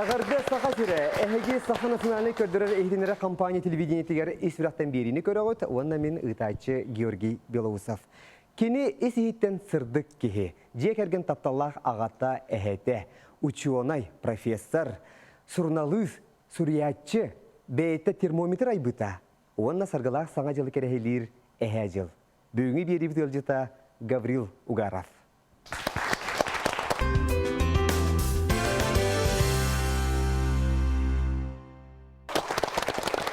Эҕэрдэ Саха сирэ! Эһиги Саха национальнай көрдөрөр иһитиннэрэр компания телевидениетигэр ис сүрэхтэн биэриини көрөҕүт уонна мин ыытааччы Георгий Белоусов. Кини ис иһиттэн сырдык киһи, дьиэ кэргэн тапталлаах аҕата, эһэтэ, учуонай, профессор, суруналыыс, суруйааччы, бэйэтэ термометр айбыта уонна саргылаах Саҥа дьылы кэрэһилиир Эһээ Дьыл. Бүгүҥҥү биэриибит ыалдьыта Гаврил Угаров.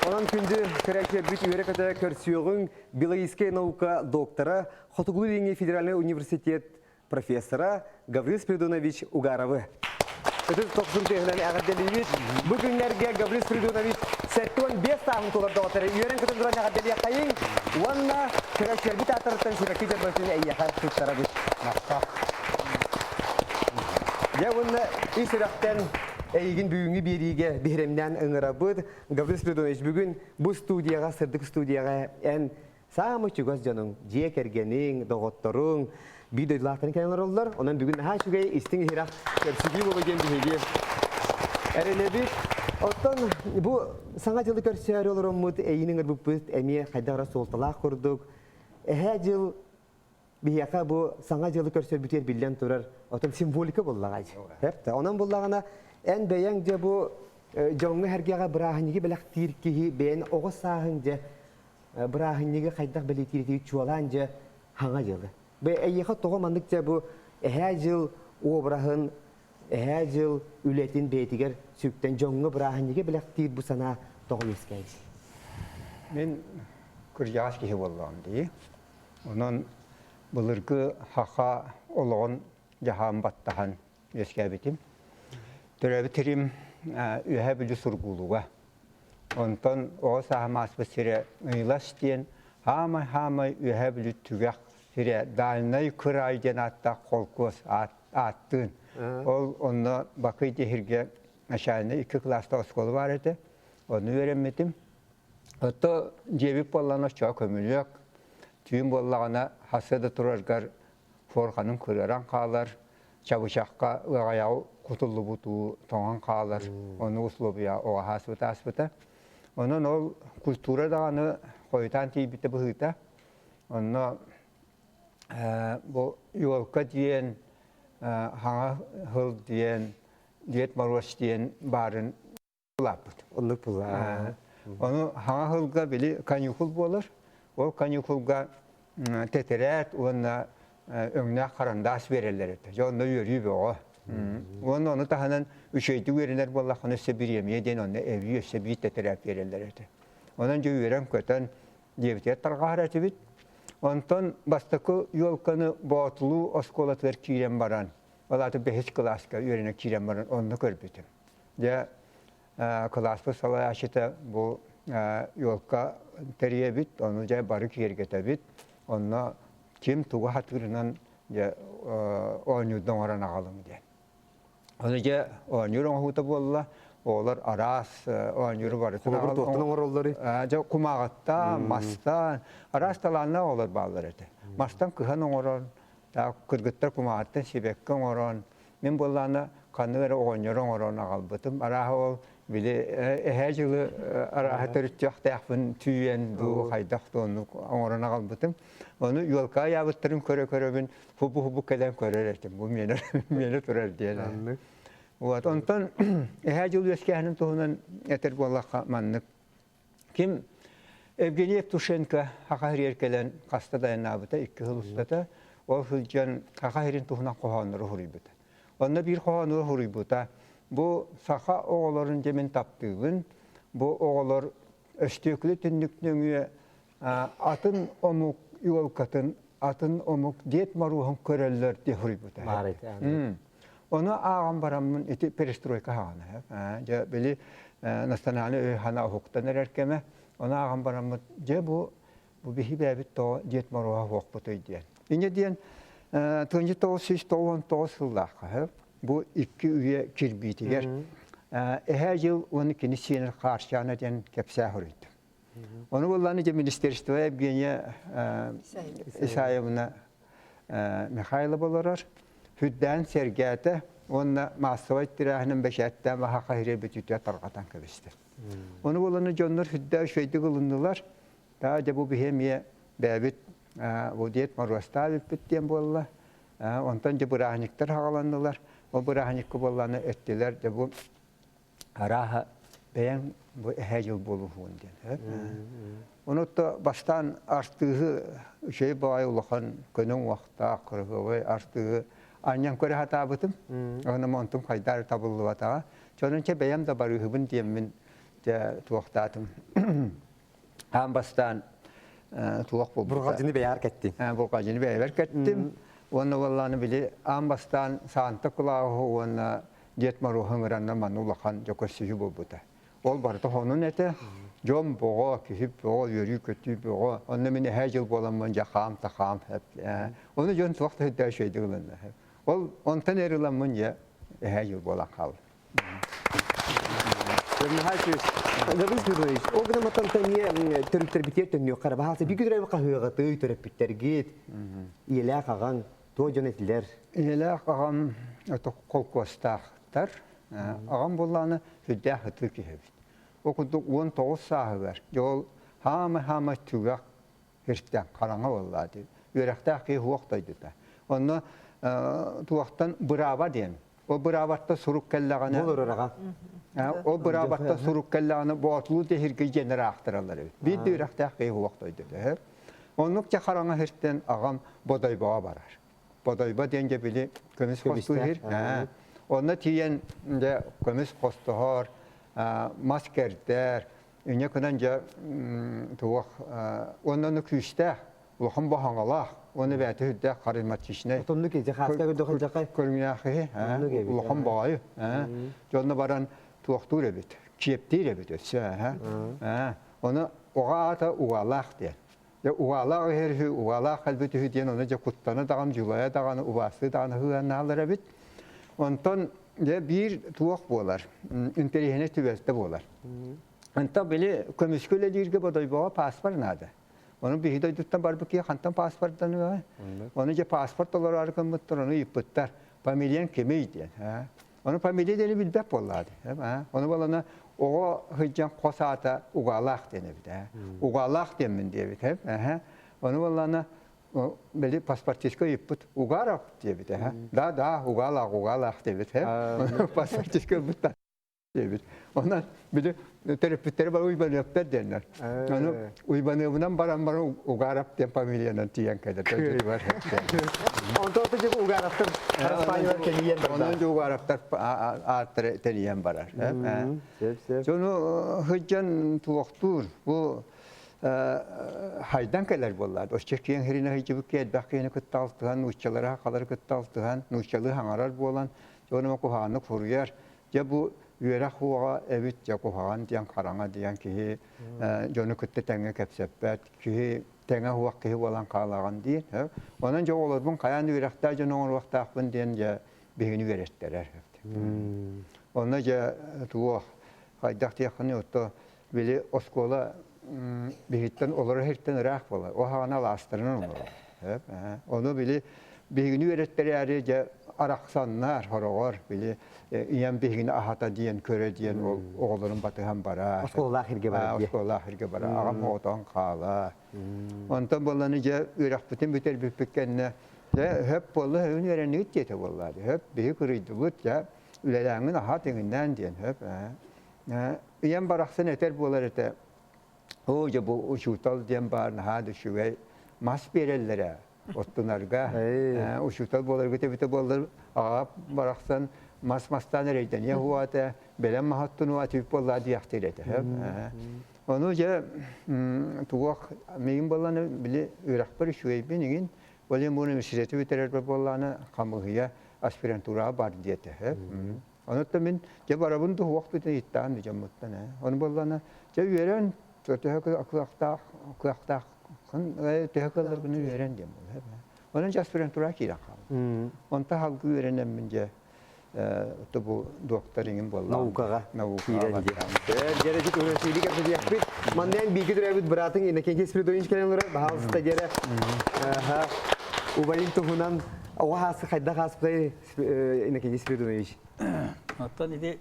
Онон күндү көрөөччүлэрбит үөрэ-көтө көрсүөҕүҥ биологическай наука доктора, Хотугулуу-Илиҥҥи федеральнай университет профессора Гаврил Спиридонович Угаровы. Ытык тохсун тыаһынан эҕэрдэлиибит. Бу күннэргэ Гаврил Спиридонович 75 сааһын туолар доҕоттору үөрэн-көтөн туран эҕэрдэлиэххэйиҥ уонна көрөөччүлэрбит ааттарыттан сибэкки дьөрбөтүн эйиэхэ туттарабыт. Махтал. Дьэ уонна ис сүрэхтэн эйигин бүгүҥҥү биэриигэ биһирэмнээн ыҥырабыт. Гаврил Спиридонович, бүгүн бу студияҕа, сырдык студияҕа эн Саамай чугас дьонуҥ, дьиэ кэргэниҥ, доҕотторуҥ биир дойдулаахтарын кэлэн олороллор. Онон бүгүн наһаа үчүгэй, истиҥ иһирэх көрсүһүү буолуо диэн биһиги эрэнэбит. Оттон бу Саҥа дьылы көрсөөрү олороммут эйиин ыҥырбыппыт эмиэ хайдах эрэ суолталаах курдук. Эһээ дьыл биһиэхэ бу Саҥа дьылы көрсөрбүтүгэр биллэн турар, оттон символика буоллаҕа. Эптэ. Онон буллаҕына эн бэйэҥ дьэ бу дьоҥҥо-сэргэҕэ бырааһынньыгы бэлэхтиир киһи бэйэн оҕо сааһыҥ дьэ бырааһынньыгы хайдах бэлиэтииритий чуолаан дьэ хаҥа дьылы. Бу эйиэхэ тоҕо маннык дьэ бу эһээ дьыл обраһын, эһээ дьыл үлэтин бэйэтигэр сүктэн дьоҥҥо бырааһынньыгы бэлэхтиир бу санаа тоҕо үөскээбит? Мин кырдьаҕас киһи буоллаҕым дии. Онон былыргы саха олоҕун дьаһаан баттаһан үөскээбитим. Төрөөбүт сирим Үөһээ Бүлүү Сургуулуга. Онтон оҕо сааһым ааспыт сирэ Ыйлас диэн хаамай-хаамай Үөһээ Бүлүү түгэх сирэ Дальнай Кыраай диэн ааттаах холкуос ааттыын. Ол онно Бакый Дьиһиргэ начальнай икки кылаастаах оскуола баар этэ. Онно үөрэммитим. Ото дьиэбит буоллаҕына оччоҕо көмүлүөк, түүн буоллаҕына хасыа да тураргар форханын кырыаран хаалар, чабычахха ыаҕайаҕы кутуллубут уу тоҥон хаалар, ону условия оҕо ааспыта ааспыта. Онон ол культура даҕаны хойутаан тиийбитэ быһыыта. Онно бу елка диэн, хаҥа сыл диэн, Дед Мороз диэн баарын улааппыт. Оннук була. Ону хаҥа сылга били каникул буолар. Ол каникулга тэтэрээт уонна өҥнөөх харандаас биэрэллэр этэ. Дьэ онно үөрүү бөҕө. Уонна ону таһынан үчүгэйдик үөрэнэр буоллаххына өссө бириэмийэ диэн онно эбии өссө биир тэтэрээт биэрэллэр этэ. Онон дьэ үөрэн-көтөн дьиэбитигэр тарҕаһар этибит. Онтон бастакы елканы Боотулуу оскуолатыгар киирэн баран, ол аата бэһис кылааска үөрэнэ киирэн баран онно көрбүтүм. Дьэ, кылааспыт салайааччыта бу елка тэрийэбит, ону дьэ бары киэргэтэбит. Онно ким тугу хатыырынан дьэ оонньуурда оҥорон аҕалыҥ диэн. Ону дьэ оонньуур оҥоһуута буолла. Оҕолор араас оонньууру барытын Холобур, туохтан оҥороллорүй? Дьэ кумааҕыттан, мастан, араас талааннаах оҕолор бааллар этэ. Мастан кыһан оҥорон, кыргыттар кумааҕыттан сибэкки оҥорон, Мин буоллаҕына ханнык эрэ оҕонньору оҥорон аҕалбытым. Арааһа ол били эһээ дьылы арааһа төрүттүөхтээхпин түүйэн дуу хайдах да оннук оҥорон аҕалбытым. Ону елка ыйаабыттарын көрө-көрөбүн хубу-хубу кэлэн көрөр этим. Бу миэнэ миэнэ турар диэн. Вот онтон эһээ дьыл үөскээһинин туһунан этэр буоллахха маннык. Ким Евгений Евтушенко Саха сиригэр кэлэн хаста да айаннаабыта икки сыл устата. Ол сылдьан Саха сирин туһунан хоһооннору суруйбута. Онно биир хоһоонугар суруйбута: Бу саха оҕолорун дьэ мин таптыыбын. Бу оҕолор өстүөкүлэ түннүк нөҥүө атын омук елкатын, атын омук Дед Моруоһун көрөллөр диye суруйбута. Ону ааҕан бараммын ити перестройка хаҕана. Дьэ били национальный өй-санаа уһуктан эрэр кэмэ. Ону ааҕан бараммыт дьэ бу бу биһи бэйэбит тоҕо Дед Моруоһа суохпутуй диэн. Инньэ диэн 1999 сыллаахха бу икки үйэ кирбиитигэр эһээ дьыл уонна кини сиэнэр Хаарчаана диэн кэпсээ суруйдум. Ону буоллааны дьэ министерство Евгения Исаевна Михайлова олорор. Үрдээн сэргээтэ. Уонна маассабай тирээһинин бэчээттээн маһа хаһырыа бүтүүтэ тарҕатан кэбистэ. Ону буоланы дьоннор сүрдээх үчүгэйдик ылыннылар. Таа дьэ бу биһи эмиэ бэйэбит бу Дед Моруостаа эбиппит диэн буолла. Онтон дьэ бырааһынньыктар хаҕаланнылар. Ол бырааһынньыкка буоллааны эттилэр дьэ бу арааһа бэйэҥ бу эһээ дьыл буолуһуун диэн. Ону бастаан артыыһы үчүгэй баҕайы улахан көнө уҥуохтаах кырыһыабай артыыһы анньан көрө сатаабытым. Онон онтум хайдаар табыллыбатаҕа. Дьонун чэ бэйэм да барыыһыбын диэммин дьэ туохтаатым. Аан бастаан туох буолбута. Бурҕалдьыны бэйэҕэр кэттиҥ. Бурҕалдьыны бэйэбэр кэттим. Уонна буоллааны били аан бастаан Санта Клауһу уонна Дед Моруоһу ыҥыраннар манна улахан дьэ көрсүһүү буолбута. Ол барыта хонун этэ. Дьон боҕо, киһи бөҕө, үөрүү-көтүү бөҕө. Онно мин эһээ дьыл буоламмын дьэ хаам та хаам. Ону дьон туох да үрдээх үчүгэйдик ылынна. Ол онтон эр ыламмын дьэ эһээ дьыл буолан хаалла. Гаврил Спиридонович, ол гынан матантан эмиэ төрүттэрбитигэр төннүөххэ эрэ баһаалса биир күн хаһыаҕытый, төрөппүттэргит, ийэлээх аҕаҥ, туох дьон этилэр? Ийэлээх аҕам холкуостаахтар. Аҕам буоллаҕына сүрдээх ытыы киһи эбит. Ол курдук 19 сааһыгар дьэ ол хаама-хаама түгэх Христиан хараҥа буоллаа дии. Үөрэхтээх киһи суох дойдута. Онно туохтан бырааба диэн. Ол быраабаттан сурук кэллэҕинэ Буолар аҕа. Ол быраабаттан сурук кэллэҕинэ боотулуу тэһиргэ дьиэнэр аахтараллар эбит. Биир да үөрэхтээх киһи суох дойдута. Оннук дьэ хараҥа сиртэн аҕам Бодойбоҕо барар. Бодойбо диэн дьэ били көмүс хостуу сир. Онно тиийэн дьэ көмүс хостоһор, мас кэрдэр, Инньэ гынан дьэ туох уонна ону күүстээх, улахан баһаҥалаах уонна бэйэтэ үрдээх харизматичнай Отоннук ити хааска көрдөхө көрүҥнээх киһи, улахан баҕайы. Дьонно баран туохтуур эбит, чиэптиир эбит өссө. Ону оҕо аата угаалаах диэн. Дьэ угаалаах иһэр үһү, угаалаах кэлбит үһү диэн ону дьэ куттана даҕаны, дьулайа даҕаны, убаастыы даҕаны сыһыаннаһаллар эбит. Онтон дьэ биир туох буолар, интэриэһинэй түбэлтэ буолар. Онтон били көмүскэ үлэлииргэ Бодойбоҕо паспорт наада. Ону биһи дойдуттан барбыт киһи хантан паспорттаныаҕай? Ону дьэ паспорт толороору гыммыттар, ону ыйыппыттар. Фамилияҥ кимий диэн. Ону фамилия диэни билбэт буоллаҕа дии. Ону буолана оҕо сылдьан хос аата Угаалаах диэн эбит. Угаалаах диэммин диэбит. Ону буоллаҕына били паспортистка ыйыппыт Угаров диэбит. Да, да, Угаалаах, Угаалаах диэбит. Паспортистка ылбыттар диэбит. Онон били төрөппүттэри бары уйбаныаптар диэннэр. Ону уйбаныабынан баран баран Угаров диэн фамилиянан тиийэн кэлэр дойдутугар. Онтон дьэ Угаровтар Араспаанньалар тэнийэн бардар. Онон дьэ Угаровтар ааттара тэнийэн барар. Дьону сылдьан туохтуур бу хайдан кэлэр буоллаат. Оччо киэҥ сиринэ сылдьыбыт элбэх киһини кытта алтыһан, нууччалары сахалары кытта алтыһан, нууччалыы хаҥарар буолан, дьону куһаҕаннык суруйар. Дьэ бу үөрэх уоҕа эбит дьэ куһаҕан диэн хараҥа диэн киһи дьону кытта тэҥҥэ кэпсэппэт, киһи тэҥэ суох киһи буолан хаалаҕын диир. Онон дьэ оҕолорбун хайаан үөрэхтээх дьон оҥоруохтаахпын диэн дьэ биһигини үөрэттэрэр. Онно дьэ туох хайдах диэххиний отто били оскуола биһиттэн олорор сиртэн ыраах буолар. Ол хаҕана алаастарынан олорор. Ону били биһигини үөрэттэрээри дьэ арахсаннар хороҕор били ийэм биһигини аһата диэн көрө диэн ол оҕолорун батыһан барар. Оскуолалаах сиргэ барар. Оскуолалаах сиргэ барар. Аҕам оҕотон хаалар. Онтон буолланы дьэ үөрэхпитин бүтэрбиппит кэннэ дьэ өһөп буолла өһүн үөрэннигит диэтэ буоллаа. Өһөп биһи кырыйдыбыт дьэ үлэлээҥҥин аһаа тиҥиннээн диэн өһөп. Ийэм барахсан этэр буолар этэ, оо дьэ бу учуутал диэн баар наһаа да үчүгэй мас биэрэллэрэ оттунарга учуутал буоларгыт эбитэ буоллар аҕа барахсан мас мастаан эрэйдэниэ уһуо этэ бэлэм маһ оттунуо этибит буоллаа диэхтиир этэ ону дьэ туох миигин буоллаҕына били үөрэхпэр үчүгэйбин игин ол иһин бу университеты бүтэрэрбэр буоллаҕына хамыыһыйа аспирантураҕа бар диэтэ Онуттан мин дьэ барабын да уох бүтэн иттаан дьоммуттан ээ. Ону буоллаҕына дьэ үөрэн төһө кыахтаах кыахтаах төһө кыалларгын үөрэн диэн буолла. Онон дьэ аспирантура киирэн хаалла. Онто халгы үөрэнэммин дьэ бу доктор иҥин буолла. Наукаҕа наукаҕа киирэн дьэ. Дьэ кэпсэтиили кэпсэтиэхпит. Манна эн бииргэ төрөөбүт быраатыҥ Иннокентий Спиридонович кэлэн олорор. Баһаалыста дьэрэ. Убайын туһунан. Оҕо хаасы хайдах ааспытай Иннокентий Спиридонович? Оттон ити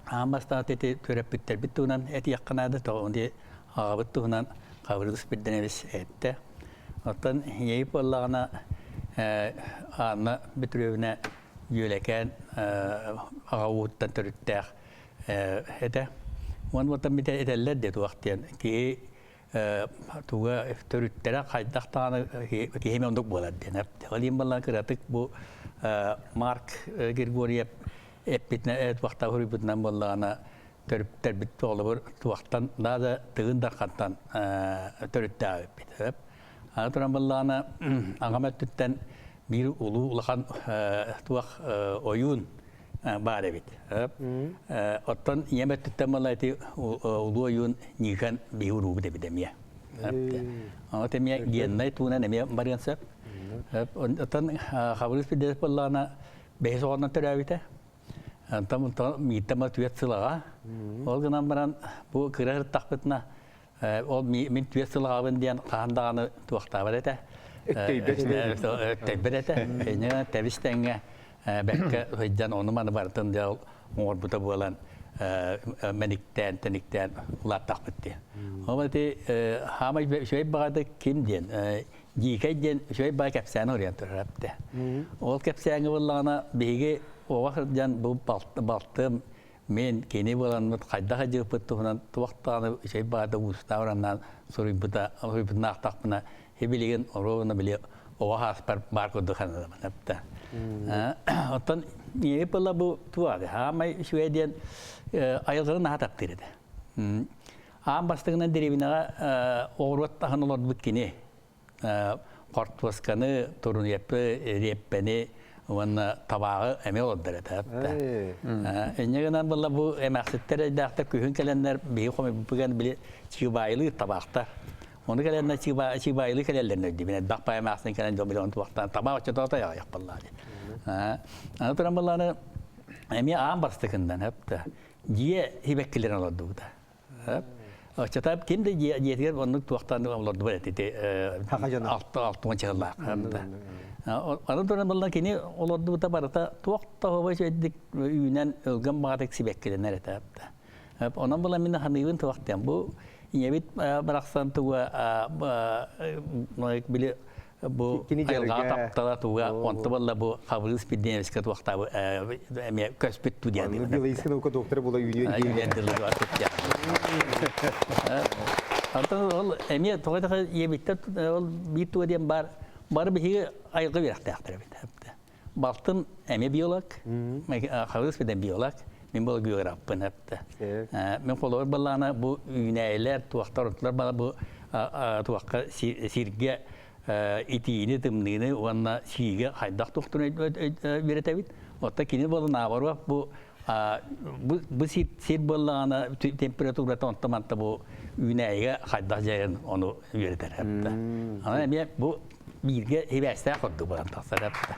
аан бастаан ити төрөппүттэрбит туһунан этиэххэ наада, тоҕо ити аҕабыт туһунан Хабырыыс Спиридонович эттэ. Оттон ийэбит буоллаҕына Анна Петровна Үөлэкээн аҕа ууһуттан төрүттээх этэ. Уонна оттон этэллэр диэ туох диэн киһи туга төрүттэрэ хайдах даҕаны киһи оннук буолар диэн. Ол иһин буоллаҕына кыратык бу Марк Григорьев эппитинэн туохтаах суруйбутунан буоллаҕына төрүттэрбит оҕолорбут туохтан да Тыгын Дархантан төрүттээх эбиппит. Аны туран буоллаҕына аҕам өттүттэн биир улуу улахан туох ойуун баар эбит. Оттон ийэм өттүттэн буолла ити улуу ойуун Никон биһи уруубут эбит эмиэ. Ол эмиэ геннай туунан эмиэ барыан сөп. Оттон Хабырыыс Пидес буоллаҕына бэһис оҕоннон төрөөбүтэ. Онтон мииттэн түөрт сыл аҕа. Ол гынан баран бу кыра сырыттахпытына ол мин түөрт сыл аҕабын диэн хаһан даҕаны туохтаабат этэ. Өттөйбөт этэ. Инньэ тэбис тэҥҥэ бэккэ сылдьан ону-маны барытын дьэ оҥорбута буолан мэниктээн, тэниктээн улааттахпыт диэн. Ол ити хаамай үчүгэй баҕата ким диэн Дьиикэй диэн үчүгэй баҕа кэпсээн оруйан турар эбитэ. Ол кэпсээҥҥэ буоллаҕына биһиги оҕо сылдьан бу балтым Мин кини буоламмыт хайдах ыдьыыппыт туһунан туох даҕаны үчүгэй баҕата уустаах ураннаан суруйбута, суруйбутун аахтахпына, билигин оруобуна били оҕо сааспар баар курдук сананабын эптэ. Оттон ийэбит была бу туох хаамай үчүгэй диэн айылҕаны наһаа таптыыр этэ. Аан бастакынан дэриэбинэҕэ оҕуруот таһын олорбут кини хортуосканы, турнепы, риэппэни уонна табааҕы эмиэ олордор этэ. Инньэ гынан буолла бу эмээхситтэр эйдээхтэр күһүн кэлэннэр биһи хомуйбуппутугар били чыыбаайылыыр табаахтар. Ону кэлэннэр чыыбаайылыы кэлэллэрин өйдүүбүн. Элбэх баай эмээхсин кэлэн дьон билэн туохтаан табаах оччотоо тайаҕайах буоллаа дии. Аны туран буоллааны эмиэ аан бастакындан эптэ дьиэ сибэккилэрин олордубута. Оччото ким да дьиэтигэр оннук туохтан олордубат эти 60 чыһыллаах. Аны туран буолла кини олордубута барыта туох да оһобой үчүгэйдик үүнэн өлгөм баҕатык сибэккилэнэр этэ. Онон була мин ханыыбын туохтан бу ийэбит барахсан туга били бу айылҕаҕа таптала туга онто буолла бу Хабырыыс Пидневскэ туохтаабы эмиэ көспүт ту диэн Биологическай наука доктора була үүнүөн үүнүөн Онтон ол эмиэ тоҕо таха ийэбиттэр ол биир туга диэн бар бары биһиги айылҕа үөрэхтээхтэр эбит. Балтым эмиэ биолог, Хабырыыс Пиден биолог, мин була географпын эптэ. Мин холобур баллаана бу үүнээйилэр, туохтар, онтулар бала бу туохха сиргэ итиини, тымныыны уонна сиигэ хайдах туохтун үөрэтэбит. Оттон кини буолан наоборот бу бу сир буоллаҕына температурата онто манта бу үүнээйигэ хайдах дьайарын ону үөрэтэр эптэ. Аны эмиэ бу бииргэ сибээстээх курдук буолан тахсар эптэ.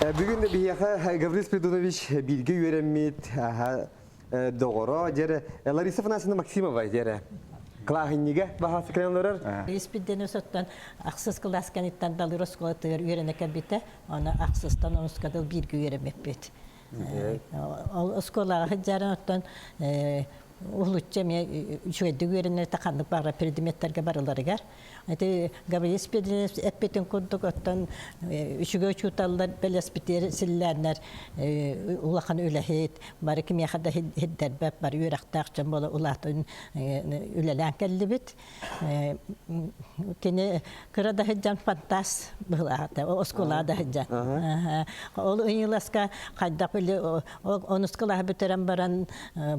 Бүгүн биһиэхэ Гаврил Спиридонович бииргэ үөрэммит доҕоро дьэрэ Лариса Афанасьевна Максимова дьэрэ кылааһынньыга баһаасы кэлэн олорор. Испидден соттон ахсыс кылаас кэнниттэн Далыр оскуолатыгар үөрэнэ кэлбитэ. Аны ахсыстан онуска дыл бииргэ үөрэммиппит. Ол оскуолаҕа сылдьарын оттон уһулуччу эмиэ үчүгэйдик үөрэнэртэ ханнык баҕарар предметтэргэ барыларыгар. Ити Гаврил Спиридонович эппитин курдук оттон үчүгэй учууталлар бэлэспитигэр силлээннэр улахан үлэһит, бары кимиэхэ да сирдэрбэт, бары үөрэхтээх дьон буола улаатан үлэлээн кэллибит. Кини кыра да сылдьан фантаст быһылаата, оскуолаҕа да сылдьан. Ол ыйыласка хайдах били онус кылааһы бүтэрэн баран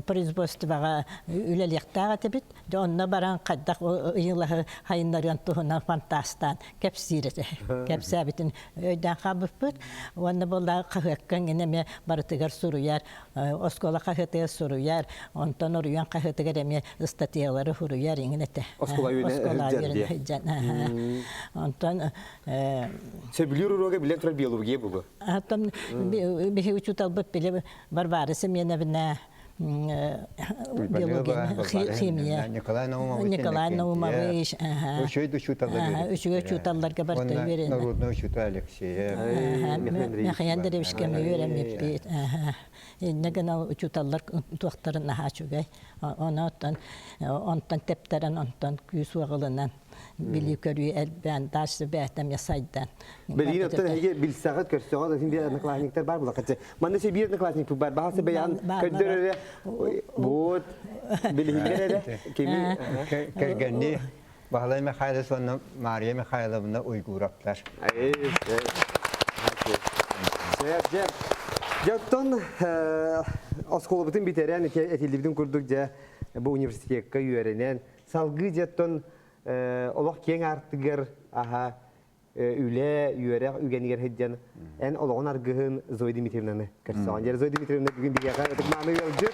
производствоҕа үлэлиэхтээх этибит. Дьэ онно баран хайдах ыйылаһы хайыннарыан туһунан фантастаан кэпсиир этэ. Кэпсээбитин өйдөөн хаалбыппыт. Уонна буолла хаһыакка иҥин эмиэ барытыгар суруйар, оскуола хаһыатыгар суруйар, онтон оруйуон хаһыатыгар эмиэ ыстатыйалары суруйар иҥин этэ. Оскуола үөрэнэ сылдьан. Онтон Сөбүлүүр уруога билэн турар биология бугу. Оттон биһи учууталбыт били Варвара Семеновна. Биология, химия. Николай Наумович. Николай Наумович. Үчүгэй учууталлар. Үчүгэй учууталларга барыта үөрэнэ. Народный учуутал Алексеев. Михаил Андреевичка үөрэммиппит. Иннэ гына учууталлар туохтарын наһаа үчүгэй. Онон онтон тэптэрэн, онтон күүс уоҕылынан билии көрүү элбээн, дальше бэйэтэм сайдан. Билигин оттон эһиги билсэҕит, көрсөҕүт, син биир одноклассниктар бар булакачы. Манна се биир одноклассник бар. Баһасы бэйэн көддөр эрэ. Вот билиһиннэр эрэ. Кими Кэргэнни Баһылай Михайлович уонна Мария Михайловна Уйгуровтар. Дьэ, оттон оскуолабытын бүтэрэн, этиллибитин курдук дьэ бу университекка үөрэнэн, салгыы дьэ оттон олох киэҥ аартыгар аха үлэ, үөрэх үгэнигэр сылдьан эн олоҕун аргыһын Зоя Дмитриевнаны көрсөҕүн. Дьэ, Зоя Дмитриевна бүгүн биһиэхэ ытык-мааны ыалдьыт.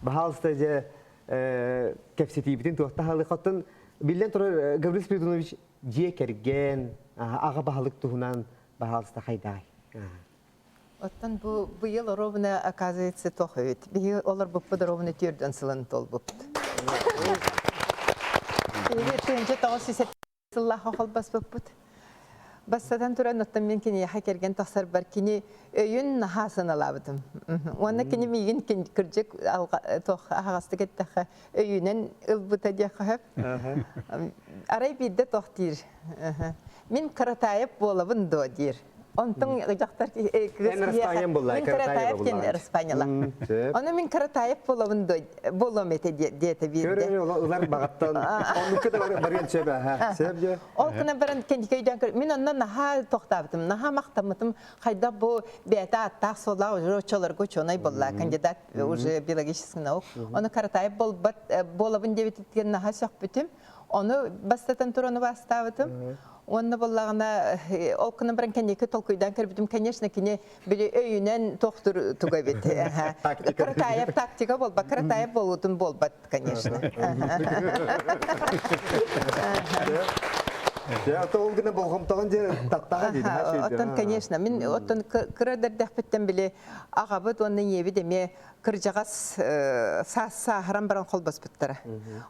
Баһаалыста дьэ кэпсэтиибитин туохта хаалыаххаттан биллэн турар Гаврил Спиридонович дьиэ кэргэн, аҕа баһылык туһунан баһаалыста хайдаай. Оттон бу быйыл оруобуна оказывается туох эбит. Биһиги олорбуппут оруобуна түөрдөн сылын туолбуппут. Биһиги 1907 сыллаахха холбоспуппут. Бастатан туран, оттон мин киниэхэ кэргэн тахсарбар кини өйүн наһаа сыаналаабытым. Уонна кини миигин кырдьык туох аһаҕастык эттэххэ өйүнэн ылбыта диэххэ сөп. Арай биирдэ туох диир. Мин Каратаев буолабын дуо диир. Онтон дьахтар кыыс мин Каратаев диэн Распаньяла. Ону мин Каратаев буолабын дуо буолуом этэ диэтэ биирдэ. Ылар баҕаттан оннукка да барыан сөп аха. Сөп дьэ. Ол гынан баран кэнники өйдөөн көр мин онно наһаа тохтаабытым, наһаа махтаммытым. Хайдах бу бэйэтэ ааттаах суоллаах уже оччолорго учуонай буолла, кандидат уже биологических наук. Ону Каратаев буолбат буолабын диэбититтэн наһаа сөхпүтүм. Ону бастатан туран убаастаабытым. Уонна буоллаҕына ол гынан баран кэнники толкуйдаан көрбүтүм, конечно, кини били өйүнэн тохтур туга эбит. Каратаев тактика буолбат, Каратаев буолуутун буолбат, конечно. Ол гына болҕомтоҕун дьэ таттаҕа дии. Оттон, конечно, мин оттон кыра дэрдэхпиттэн били аҕабыт уонна ийэбит эмиэ кырдьаҕас саас сааһыран баран холбоспуттара.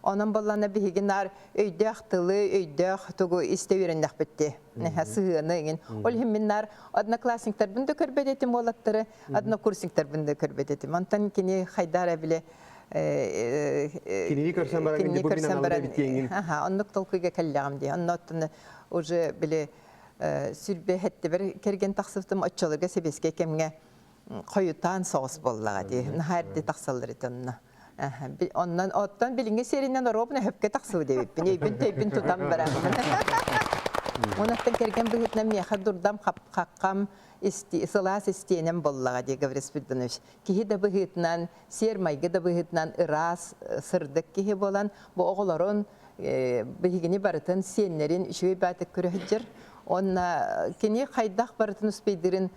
Онон боллана биһиги наар өйдөөх тылы, өйдөөх тугу истэ үөрэннэхпитти. Сыһыаны иҥин. Ол иһин мин наар одноклассниктарбын да көрбөт этим уолаттары, однокурсниктарбын да көрбөт этим. Онтон кини хайдара биле Кинини көрсөн баран кинини көрсөн баран аха оннук толкуйга кэллэҕим дии. Онно оттон уже били сүрбэ хэттибер кэргэн тахсыбытым оччолорго сэбиэскэй кэмҥэ хойутаан соҕус буоллаҕа дии. Наһаа эрдэ тахсаллар ити онно. Оннон оттон билиҥҥи сиэринэн оруобуна хөпкө тахсыбыт эбиппин. Өйбүн төйбүн тутан бараммын. Онуттан кэргэн быһыытынан миэхэ дурдам хаххам сылаас истиэнэм буоллаҕа дии Гаврил Спиридонович. Киһи да быһыытынан, сиэр-майгы да быһыытынан ыраас, сырдык киһи буолан, бу оҕолорун биһигини барытын сиэннэрин үчүгэй баатык көрө сылдьар. Уонна кини хайдах барытын успейдырын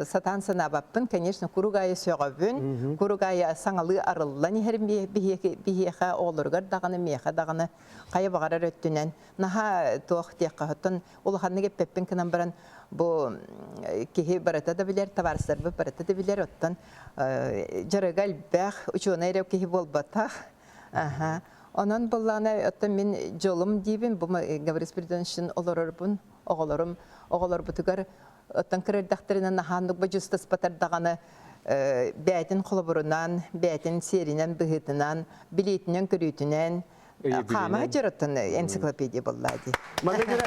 сатаан санаабаппын, конечно, курук аайы сөҕөбүн, курук аайы саҥалыы арыллан иһэр биһиэхэ оҕолоругар даҕаны, миэхэ даҕаны хайа баҕарар өттүнэн наһаа туох диэххэ оттон улаханнык эппэппин гынан баран бу киһи барыта да билэр, табаарыстарбыт барыта да билэр, оттон дьарыга элбэх, учуонай эрэ киһи буолбатах. Аха. Онон буоллаҕына, оттон мин дьолум диибин, бу Гаврил Спиридоновичтыын олорорбун, оҕолорум, оҕолорбутугар Оттон кыра эрдэхтэринэ наһааннык бодьуустаспатар даҕаны бэйэтин холобурунан, бэйэтин сиэринэн быһыытынан, билиитинэн-көрүүтүнэн хаама сылдьар оттон энциклопедия буоллаа дии. Манна кэлэ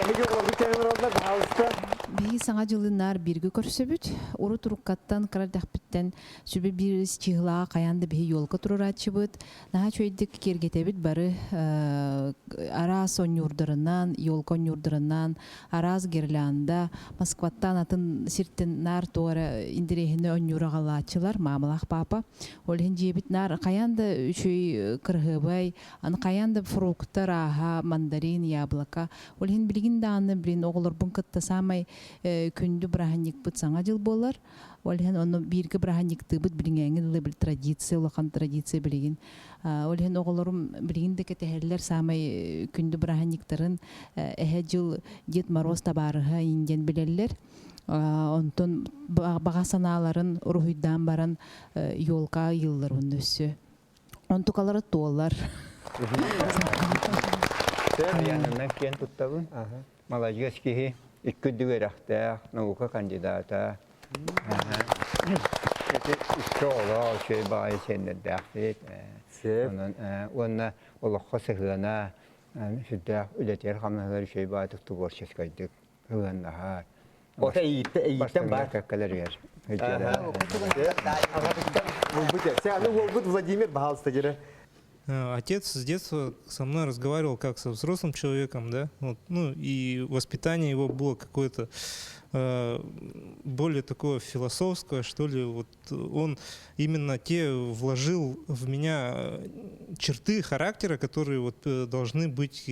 эһиги оҕолоргут кэлэн олороллор, баһаалыста. Биһиги Саҥа дьылынаар бииргэ көрсөбүт. Урут уруккаттан кыра эрдэхпиттэн сүбэ биир чыһылааҕа хайаан да биһи елка туруорааччыбыт. Наһаа үчүгэйдик киэргэтэбит бары араас онньуурдарынан, елка онньуурдарынан, араас гирлянда, Москваттан атын сиртэн наар туох эрэ интэриэһинэй онньуур аҕалааччылар, маамалаах папа. Ол иһин дьиэбит наар хайаан да үчүгэй кыраһыабай, аны хайаан да фрукта арааһа, мандарин, яблоко. Ол иһин билигин Билигин даҕаны билин оҕолорбун кытта саамай күндү бырааһынньыкпыт Саҥа дьыл буолар. Ол иһин ону бииргэ бырааһынньыктыыбыт билиҥээҥи дылы бил традиция, улахан традиция билигин. Ол иһин оҕолорум билигин да кэтэһэллэр саамай күндү бырааһынньыктарын эһэ дьыл Дед Мороз табаарыһа иин диэн билэллэр. Онтон баҕа санааларын уруһуйдаан баран елка ыйыыллар уонна өссө. Онтукалара туолар. Аянынан киэн туттабын. Маладьыас киһи, икки үрдүк үөрэхтээх, наука кандидата. Икки оҕолоох, үчүгэй баҕайы сиэннэрдээхпит. Онон уонна олоххо сыһыана сүрдээх үлэтигэр-хамнаһыгар үчүгэй баҕайытык творческайдык сыһыаннаһар. Ото эйииттэн баар. Кэккэлэригэр. Аны уолбут Владимир баһаалыста дьэрэ. Отец с детства со мной разговаривал как со взрослым человеком, да, вот, ну и воспитание его было какое-то более такое философское, что ли, вот он именно те вложил в меня черты характера, которые вот должны быть,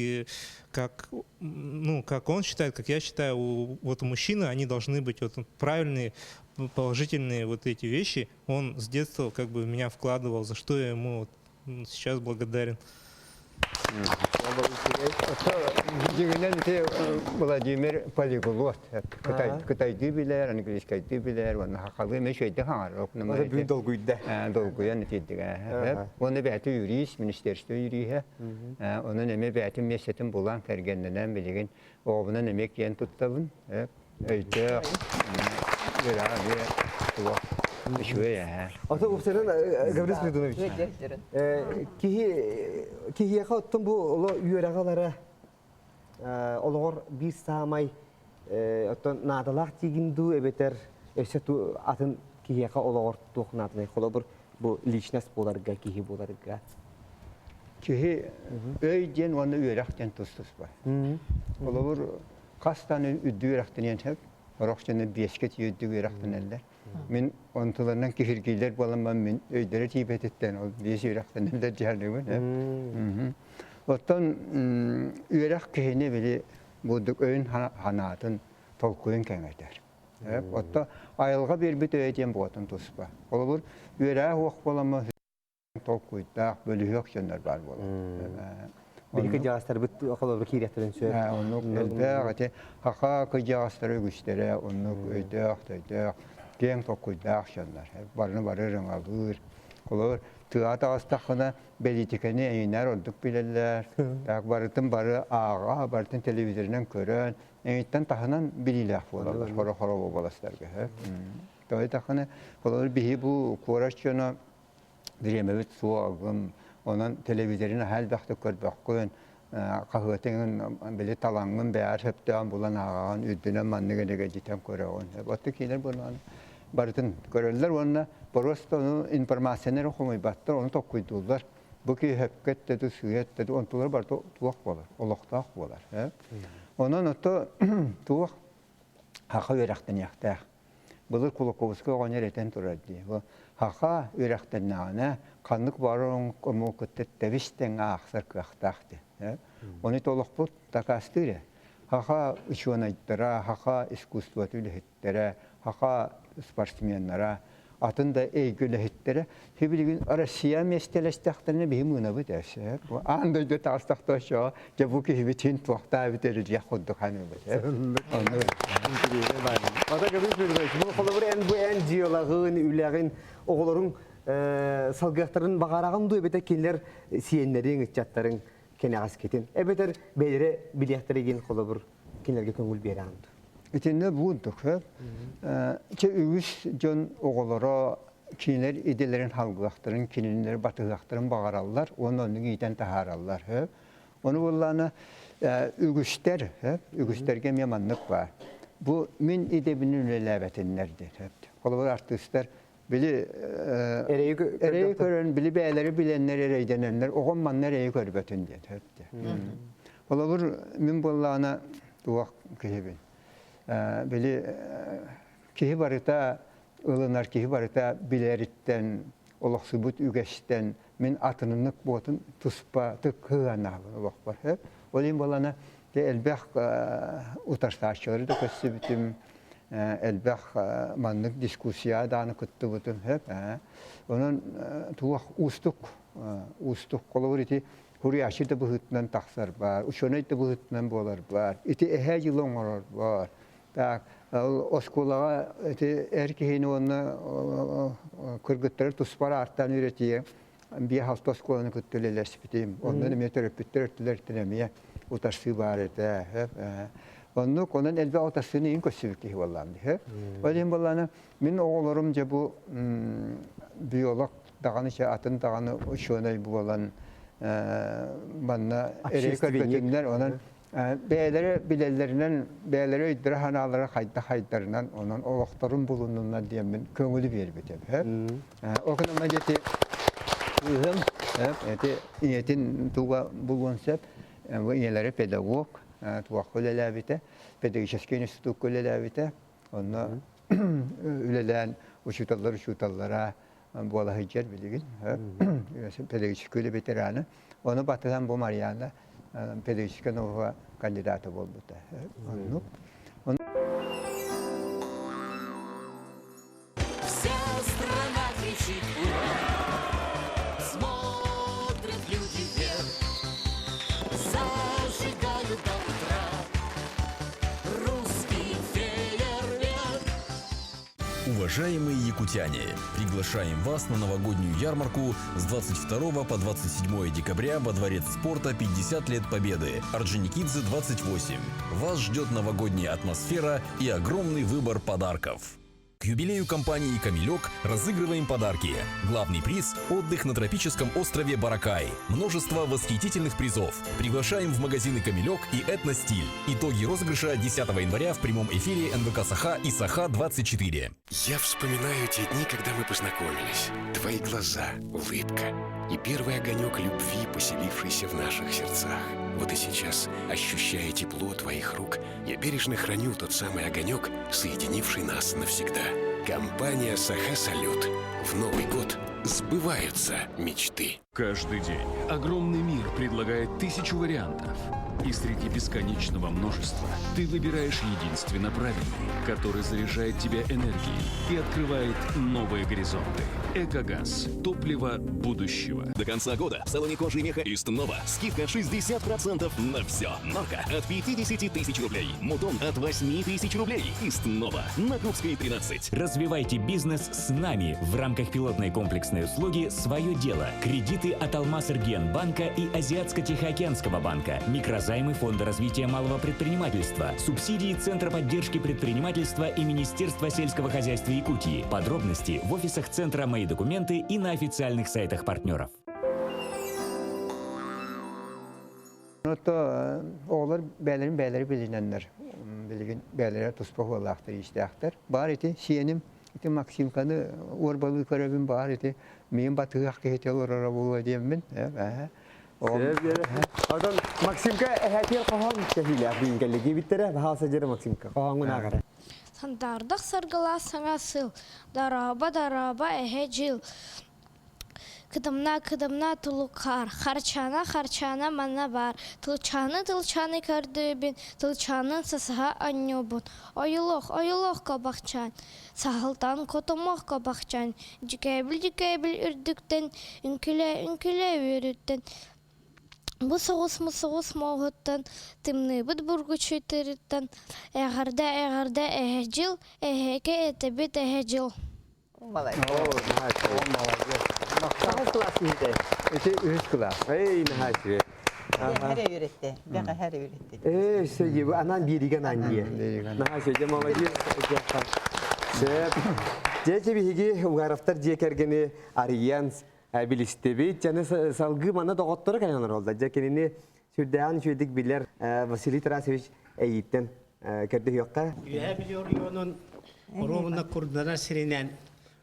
как, ну, как он считает, как я считаю, у, вот у мужчины они должны быть вот правильные, положительные вот эти вещи. Он с детства как бы в меня вкладывал, за что я ему вот сейчас благодарен. Дьиҥинэн ити Владимир полиглот. Кытайдыы билэр, английскайдыы билэр, уонна сахалыы эмиэ үчүгэйдик хаҥар. Бүгүн долгуйда. Долгуйан итирдигэ. Уонна бэйэтэ юрист, министерство юриһэ. Онон эмиэ бэйэтин миэстэтин булан, кэргэннэнэн билигин оҕобунан эмиэ киэн туттабын. Өйдөөх, үөрэҕэ эмиэ туох үчүгэй ээ. Ото упсанан Гаврил Спиридонович, киһи киһиэхэ оттон бу оло үөрэҕэ алара олоҕор биир саамай оттон наадалаах тиигин дуу эбэтэр өссө атын киһиэхэ олоҕор туох наадалай холобур бу личность буоларга киһи буоларга Киһи өй диэн уонна үөрэх диэн тус-туспа. Холобур, хас даҕаны үрдүк үөрэхтэниэн сөп, сорох дьоно биэскэ тиийэ үрдүк үөрэхтэнэллэр. Мин онтуларынан киһиргииллэр буолан мин өйдөрө тиийбэтиттэн ол биэс үөрэхтэнэллэр дии саныыбын. Оттон үөрэх киһини били бурдук өйүн санаатын толкуйун кэҥэтэр. Оттон айылҕа биэрбит өйө диэн буотун туспа. Холобур, үөрэҕэ суох буоламмын толкуйдаах, бөлүһүөк дьоннор баар буолар. Биһи кыдьаҕастарбыт холобур киириэхтэрин сөп. Оннук элбэх ити хаха кыдьаҕастара үгүстэрэ оннук өйдөөх, төйдөөх, киэҥ толкуйдаах дьоннор. Барыны бары ырыҥалыыр. Холобур, тыаҕа таҕыстаххына бэлиитикэни эйинэр ордук билэллэр. Так барытын бары ааҕа, барытын телевизорынан көрөн, эйиттэн таһынан билиилээх буолаллар хоро-хоро буоластарга. Тоҕо диэтэххинэ, холобур, биһи бу куорат дьоно бириэмэбит суоҕун, онон телевизорын аһа элбэхтик көрбөккүн, хаһыатыҥын били талаҥҥын бэйэҕэр сөптөөн булан ааҕаҕын, үрдүнэн маннык элэгэлдьитэн көрөҕүн. Оттон кинилэр буоллаҕына барытын көрөллөр уонна просто ону информацияны эрэ хомуйбаттар, ону толкуйдууллар. Бу киһи сөпкө эттэ дуу, сыыһа эттэ дуу, онтулара барыта туох буолар, олохтоох буолар. Онон ото туох хаха үөрэхтэниэхтээх. Былыр Кулаковскай оҕонньор этэн турар дии. Бу хаха үөрэхтэннэҕинэ ханнык баар омук кытта тэбис тэҥ аахсар кыахтаах дии. Ону олохпут дакаастыыр ээ. Хаха учуонайдара, хаха искусствота үлэһиттэрэ, хаха спортсменнара, атын да эйгэ үлэһиттэрэ билигин Россия миэстэлэстэхтэринэ биһи мыынабыт эсэ. Аан дойду таҕыстахта дьэ бу киһибитин туохтаабыт эрэ курдук саныыбыт. Ата Гаврил Федорович, бу холобур эн бу эн дьыалаҕын, үлэҕин, оҕолоруҥ салгыахтарын баҕараҕын дуу эбэтэр кинилэр сиэннэриҥ, ыччаттарыҥ кэнэҕэскитин эбэтэр бэйэлэрэ билиэхтэрэ диэн холобур кинилэргэ көҥүл биэрэҕин дуу? Итиннэ буурдук Чэ үгүс дьон оҕолоро кинилэр идэлэрин халгыахтарын, кинилэри батыһыахтарын баҕараллар уонна оннук иитэн таһаараллар. Ону буоллаҕына үгүстэр, үгүстэргэ эмиэ маннык баар. Бу мин идэбин үлэлээбэтиннэр диэн. Холобур артыыстар били эрэйи көрөн, били бэйэлэри билэннэр эрэйдэнэннэр, оҕом манна эрэйи көрбөтүн диэн. Холобур, мин буоллаҕына туох киһибин. Били киһи барыта ылынар, киһи барыта билэриттэн, олохсуйбут үгэстэн мин атынынык буотун туспа тык кыһыаннаабын олохпор. Ол иһин буоллаҕына Те элбэх утарсааччылары да көрсүбүтүм, элбэх маннык дискуссия дааны кыттыбытым хөп. Онон туох уустук уустук холобур ити хуруйааччы да быһыытынан тахсар бар, учуонай да быһыытынан буолар бар, ити эһээ дьылы оҥорор бар. Так, оскуолаҕа ити эр киһини уонна кыргыттары туспар ааттаан үөрэтиэ биэ-алта оскуоланы кытта үлэлэспитим. Онно эмиэ төрөппүттэр өттүлэриттэн эмиэ утарсыы баар этэ. Оннук, онон элбэх утарсыыны иин көрсүбүт киһи буоллаам дии. Ол иһин буоллаана мин оҕолорум дьэ бу биолог даҕаны атын даҕаны учуонай буолан манна эрэй көрбөтүннэр онон бэйэлэрэ билэллэринэн бэйэлэрэ өйдөрө санаалара хайдах хайдарынан онон олохторун булуннуннар диэммин көҥүлү биэрбитим ол гынан ити кыыһым ити ийэтин туга булуон сөп бу ийэлэрэ педагог туохха үлэлээбитэ педагогическай институкка үлэлээбитэ онно үлэлээн учууталлар учууталлара буола сылдьар билигин педагогическай үлэ ветерана ону батыһан бу Марьяна педагогическай наука кандидата буолбута оннук. Вся страна кричит ура, смотрят люди вверх, зажигают до утра русский фейерверк. Уважаемые якутяне, приглашаем вас на новогоднюю ярмарку с 22 по 27 декабря во Дворец спорта 50 лет Победы, Орджоникидзе 28. Вас ждет новогодняя атмосфера и огромный выбор подарков. К юбилею компании «Камелек» разыгрываем подарки. Главный приз – отдых на тропическом острове Баракай. Множество восхитительных призов. Приглашаем в магазины «Камелек» и «Этностиль». Итоги розыгрыша 10 января в прямом эфире НВК «Саха» и «Саха-24». Я вспоминаю те дни, когда мы познакомились. Твои глаза, улыбка и первый огонек любви, поселившийся в наших сердцах. Вот и сейчас, ощущая тепло твоих рук, я бережно храню тот самый огонек, соединивший нас навсегда. Компания «Саха Салют». В Новый год сбываются мечты. Каждый день огромный мир предлагает тысячу вариантов. И среди бесконечного множества ты выбираешь единственно правильный, который заряжает тебя энергией и открывает новые горизонты. Экогаз. Топливо будущего. До конца года в салоне кожи и меха Истнова скидка 60% на все. Норка от 50 тысяч рублей. Мутон от 8 тысяч рублей. Истнова на Крупской 13. Развивайте бизнес с нами в рамках пилотной комплексной услуги «Свое дело». Кредиты от Алмаз-Банка и Азиатско-Тихоокеанского банка, микрозаймы Фонда развития малого предпринимательства, субсидии Центра поддержки предпринимательства и Министерства сельского хозяйства Якутии. Подробности в офисах Центра «Мои документы» и на официальных сайтах партнеров. Ото оҕолор бэйэлэрин бэйэлэри билинэннэр билигин бэйэлэрэ туспа хуолаахтар иистээхтэр. Баар ити сиэним ити Максимканы уорбалыы көрөбүн баар ити миин батыһыах киһити олороро буолуо диэммин. Оттон Максимка эһэтиэр хоһоон кэһиилээх биин кэлли диэбиттэрэ баһаалса дьэрэ Максимка хоһооҥҥун ааҕара. Сандардах саргылаах саҥа сыл, дорообо, дорообо, эһэ дьыл. Кыдамна, кыдамна тулукаар, харчаана, харчаана манна баар, тылчааны, тылчааны көрдүүбүн, тылчаанын сасаһа анньуубун, ойулуох, ойулуох кобахчаан, саһылтан котомох кобахчаан, дьүкээбил, дьүкээбил үрдүктэн, үҥкүлэ, үҥкүлэ үөрүттэн, бу соҕус мусоҕус муоһуттан, тымныыбыт бургучуй тырыттан, эҕэрдэ, эҕэрдэ эһэ дьыл, эһээкэ этэбит эһэ дьыл. Молодец. Молодец. Хаһыс кылаас киһитэй? Ити үһүс кылаас. Эй, наһаа үчүгэй. Бэҕэһэр үөрэттэ. Бэҕэһэр үөрэттэ. Ээ, сөйе, анаан биэригэ анаан дии. Наһаа үчүгэй, молодец. Сөп. Дьэ, биһиги Угаровтар дьиэ кэргэни арыйан билистибит. Дьаны салгыы манна доҕотторо кэлэн олороллор. Дьэ, кинини сүрдээҕин үчүгэйдик билэр Василий Тарасович эйииттэн көрдөһүөххэ. Үөһээ Бүлүү оройуонун оруобуна курданар сиринэн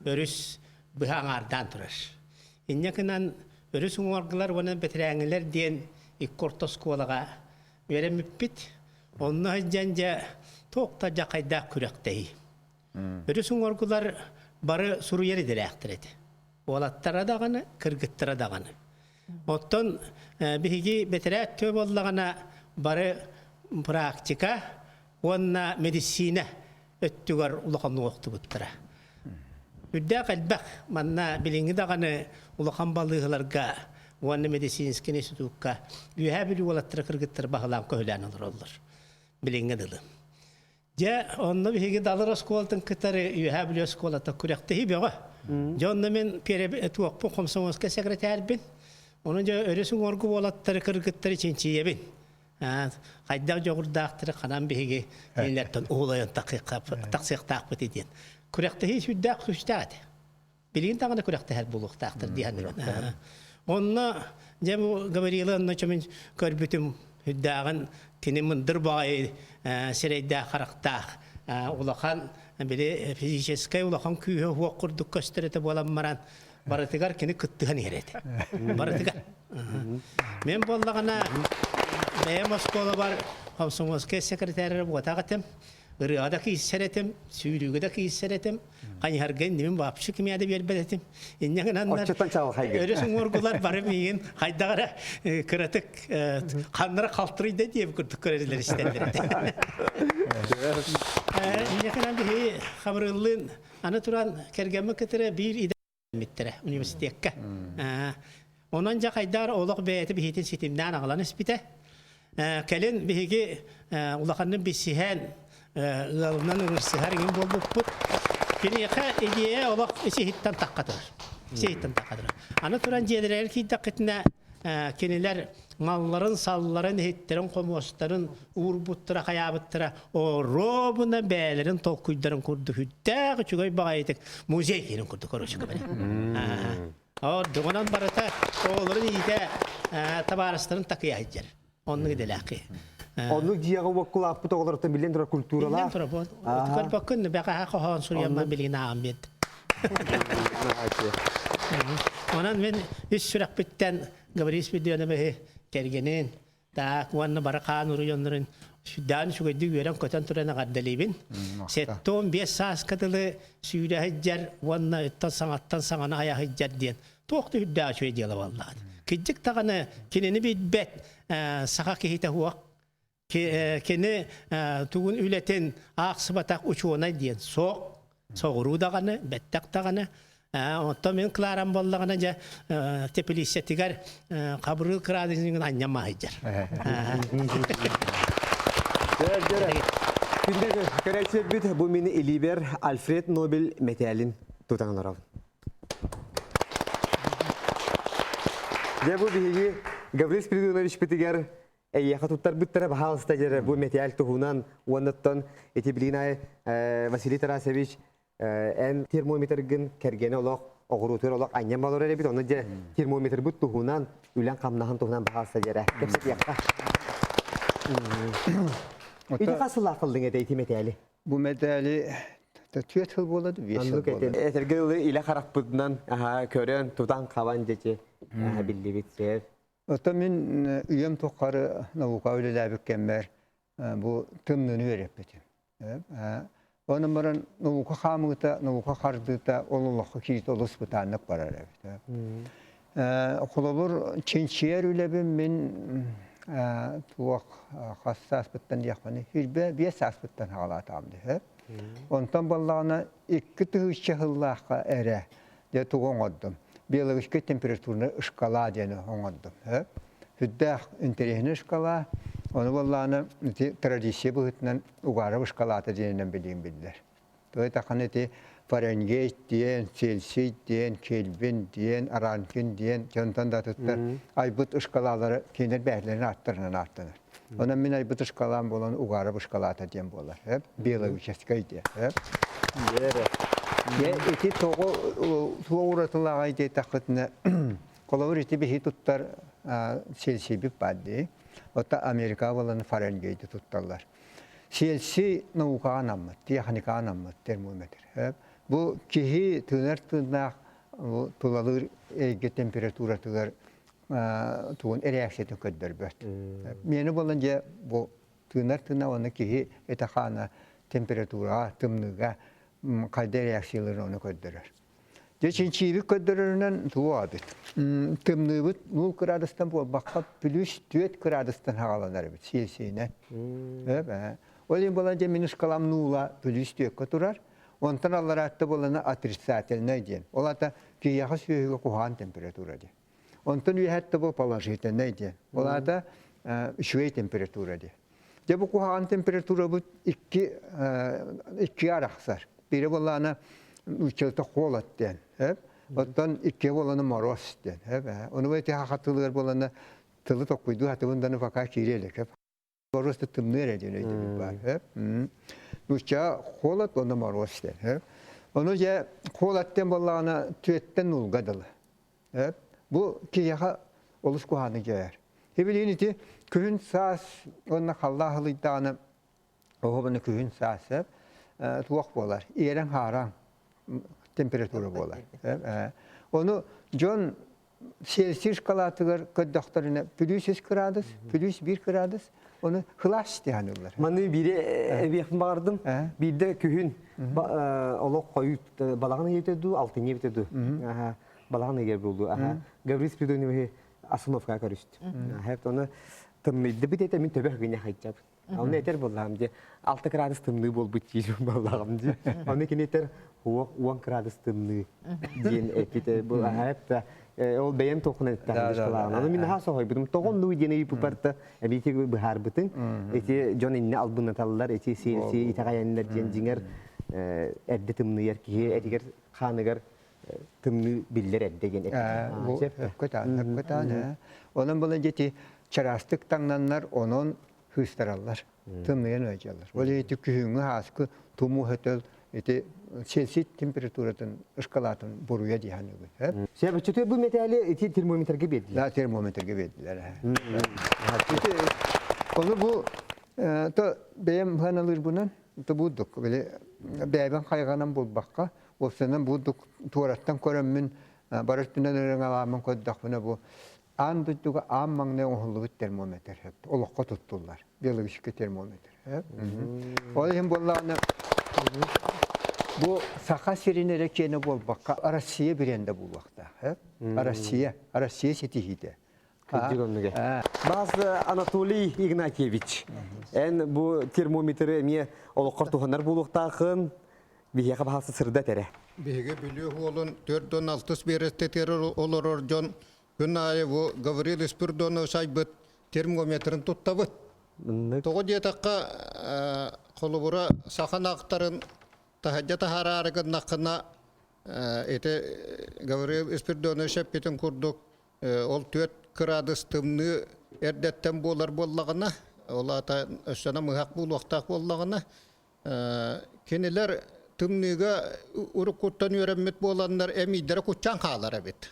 өрүс быһа аҥаардаан турар. Инньэ гынан өрүс уҥуоргулар уонна бэтэрээҥҥилэр диэн икки орто оскуолаҕа үөрэммиппит. Онно сылдьан дьэ туох да дьахайдаах күрэхтэһии. Өрүс уҥуоргулар бары суруйар идэлээхтэр этэ. Уолаттара даҕаны, кыргыттара даҕаны. Оттон биһиги бэтэрээт тыа буоллаҕына бары практика уонна медицина өттүгэр улаханнык охтубуттара. Үрдээх элбэх манна билиҥҥи даҕаны улахан балыыһаларга уонна медицинскэй институкка Үөһээ Бүлүү уолаттара кыргыттар баһылаан көһүлээн олороллор билиҥҥи дылы. Дьэ, онно биһиги Далыр оскуолатын кытары Үөһээ Бүлүү оскуолата күрэхтэһии бөҕө. Дьэ, онно мин туохпун комсомольскай секретарьбын. Ону дьэ өрүс уҥуоргу уолаттары кыргыттары чинчийэбин. Хайдах дьоҕурдаахтары ханан биһиги кинилэртэн уһулайан тахсыахтаахпыт диэн. Күрэхтэһии сүрдээх күүстээх этэ. Билигин даҕаны күрэхтэһэр буолуохтаахтар дии саныыбын. Онно дьэ бу Гаврила онно чөмүн көрбүтүм үрдээҕин кини мындыр баҕайы сирэйдээх харахтаах улахан били физическэй улахан күүһэ уох курдук көстөр этэ буолан баран барытыгар кини кыттыһан иһэр этэ. Барытыгар. Мен буоллаҕына бэйэм оскуолабар комсомольскай секретарь буотах этим. Ырыаҕа да киирсэр этим, сүүрүүгэ да киирсэр этим. Хайыһарга иннибин вообще кимиэ да биэрбэт этим. Инньэ гынаннар өрүс уҥуоргулар бары миигин хайдах эрэ кыратык ханнара халтырыйда диэбит курдук көрөллөр истэллэр этэ. Инньэ гынан биһи Хабырыллыын аны туран кэргэммин кытары биир идэ миттэрэ университекка. Онон дьэ хайдаар олох бэйэтэ биһитин ситимнээн аҕалан испитэ. Кэлин биһиги улаханнык билсиһэн ыалынан ыҥырсыһар иҥин буолбуппут. Киниэхэ идея олох ис-иһиттэн тахха турар. Ис-иһиттэн тахха турар. Аны туран дьиэлэригэр киирдэххитинэ кинилэр малларын, салларын, иһиттэрин, хомуостарын уурбуттара, хайаабыттара оруобуна бэйэлэрин толкуйдарын курдук үрдээх үчүгэй баҕайытык музей киирин курдук короче говоря. Ордугунан барыта оҕолорун иитэ табаарыстарын такыйа сылдьар. Оннук идэлээхи. Оннук дьиэҕэ уоккулааппыт оҕолортон биллэн турар культуралаах. Биллэн турар. Көрбөккүн бэҕэһээ хоһоон суруйаммын билигин ааҕан биэрдим. Онон мин үс сүрэхпиттэн Гаврил Спиридоновиһы кэргэнин, таак уонна бары хаан уруйоннорун сүрдээн үчүгэйдик үөрэн-көтөн туран эҕэрдэлиибин. 75 сааска дылы сүүрэ сылдьар уонна ыттан саҥаттан саҥаны айа сылдьар диэн туох да үрдээх үчүгэй дьыала буоллаҕа. Кырдьык даҕаны кинини билбэт саха киһитэ суох. Кини тугун үлэтин аахсыбатах учуонай диэн суох. Соҕуруу даҕаны, бэттэх даҕаны. Оттон мин Кларам буоллаҕына дьэ теплицэтигэр хабырыыл кыраадыһын анньан маһыйдьар. Күндү көрөөччүлэрбит, бу мин илиибэр Альфред Нобель мэтээлин тутан олоробун. Дьэ бу биһиги Гаврил Спиридоновичпытыгар эйиэхэ туттарбыттара баһаалыста дьэрэ бу мэтээл туһунан уоннаттан ити билигин аайы Василий Тарасович эн термометргын кэргэнэ олох оҕуруутугар олох анньан балар эбит онно дьэ термометрбыт туһунан үлэн хамнаһын туһунан баһаалыста дьэрэ кэпсэтиэххэ. Ити хас сыллаах ыллыҥ этэ ити мэтээли? Бу мэтээли түөрт сыл буолла биэс сыл буолла. Этэргэ дылы илэ харахпытынан көрөн тутан-хабан дьэчи биллибит сэр. Оттон мин үйэм тухары наука үлэлээбит кэммэр бу тымныыны үөрэппитим. Онон баран наука хаамыыта, наука хардыыта ол олоххо киирит олус бытааннык барар эбит. Холобур, чинчийэр үлэбин мин туох хас сааспыттан диэхпиний, сүүрбэ биэс сааспыттан саҕалаатаҕым дии. Онтон буоллаҕына икки тыһыынча сыллаахха эрэ Дьэ тугу оҥордум? Биологическай температурнай шкала диэни оҥордум. Сүрдээх интэриэһинэй шкала. Ону буоллаҕына ити традиция быһыытынан Угаров шкалата диэнинэн билигин биллэр. То таханы ити Фаренгейт диэн, Цельсий диэн, Кельвин диэн, Ранкин диэн дьонтон да атыттар айбыт шкалалары кинилэр бэйэлэрин ааттарынан ааттанар. Онон мин айбыт шкалам буолан Угаров шкалата диэн буолар. Биологическай диэн. Ити тоҕо туох уратылааҕай диэтэххитинэ, холобур ити биһи туттар Цельсийбит баар дии. Оттон Америка буолан Фаренгейти тутталлар. Цельсий наукаҕа анаммыт, техникаҕа анаммыт термометр. Бу киһи тыынар тыыннаах тулалыыр эйгэ температуратыгар тугун реакциятын көрдөрбөт. Миэнэ буолан дьэ бу тыынар тыына уонна киһи этэ-хаана температураҕа, тымныыга хайда реакцияларын ону көрдөрөр. Дьэ чинчиибит көрдөрөрүнэн тугу аҕабыт? Тымныыбыт 0 кыраадыстан буолбакка плюс 4 кыраадыстан хаҕаланар эбит сиэсиинэн. Ол иһин буолан дьэ минус калам нуула плюс түөккэ турар. Онтон аллараатта буолана отрицательнай диэн. Ол аата киһиэхэ сүөһүгэ куһаҕан температура диэн. Онтон үөһэттэ бу положительнай диэн. Ол аата үчүгэй температура диэн. Дьэ бу куһаҕан температурабыт икки икки арахсар. Биирэ буоллаҕына училта холод диэн. Оттон икки буолана мороз диэн. Ону ити хатылыгар буолана тылы токкуйдуу хатыбын даны пока киирэ илик. Мороз тымныы эрэ диэн өйдөбүл баар. Нуучча холод уонна мороз диэн. Ону дьэ холод диэн буоллаҕына түөттэн нулга дылы. Бу киһиэхэ олус куһаҕаны дьайар. Ибилиин ити күһүн саас уонна халлаах ылыйдаҕына оһобуну күһүн саас туох буолар? Иэрэҥ-хаараҥ температура буолар. Ону дьон Цельсий шкалатыгар көрдөхтөрүнэ плюс 3 кыраадыс, плюс 1 кыраадыс, ону хылаас диэн ыллар. Маны биири эбиэхпин баҕардым. Биирдэ күһүн олох хойут балаҕан ыйыта дуу, алтынньы эбитэ дуу. Балаҕан ыйыгар буолуо. Гаврил Спиридоновиһы остановкаҕа көрүстүм. Хэп оны тымныйдыбыт этэ мин төбө гыне хайдьабын. Оны этер буоллаҕым дии. 6 градус тымныы буолбут диир буоллаҕым дии. Оны кини этер 10 градус тымныы диэн эппит бу аһаапта ол бэйэм туоххун эттэхин Оны мин наһаа соһуйбутум. Тоҕон диэн ыйыппыппарта эбити быһаарбытыҥ. Ити дьон инне албыннаталлар, ити сиэлси итэҕэйэннэр диэн дьиҥэр эрдэ тымныйар киһи этигэр хааныгар тымныы биллэр эрдэ диэн эппит. Өккөтаан, Онон буолан дьэти чараастык таҥнаннар, онон хыыстараллар, тымныйан ыалдьаллар. Ол ити күһүҥҥү ааскы тумуу хөтөл ити Цельсий температуратын шкалатын буруйа дии саныыбын. Сөп, бу металли ити термометрге бердилер. Да, термометрге бердилер. Ону бу то бэйэм ханалыырбынан то буддук били бэйэбин хайҕанан булбакка Уопсайынан бу туораттан көрөммүн, бары өттүнэн ырыҥалааммын көрдөхпүнэ бу аан дойдуга аан маҥнай оҥоһуллубут термометр олоххо туттуллар биологическай термометр. Ол иһин буоллаҕына бу Саха сирин эрэ киэнэ буолбакка Россия бренде буолуохтаах. Россия, Россия ситиһиитэ. Кырдьык оннуга. Баас Анатолий Игнатьевич, эн бу термометры эмиэ олоххор туһанар буолуохтааххын, биһиэхэ баһаалса сырдат эрэ. Биһиги Бүлүү уолун 46 биэрэстэтигэр олорор дьон күн аайы бу Гаврил Спиридонович айбыт термометрын туттабыт. Тоҕо диэтэххэ, холобура, саха ынахтарын таһырдьа таһаараары гыннаххына, ити Гаврил Спиридонович эппитин курдук, ол түөрт кыраадыс тымныы эрдэттэн буолар буоллаҕына, ол аата өссө намыһах буолуохтаах буоллаҕына, Кинилэр тымныыга уруккуттан үөрэммит буоланнар эмиийдэрэ куччаан хаалар эбит.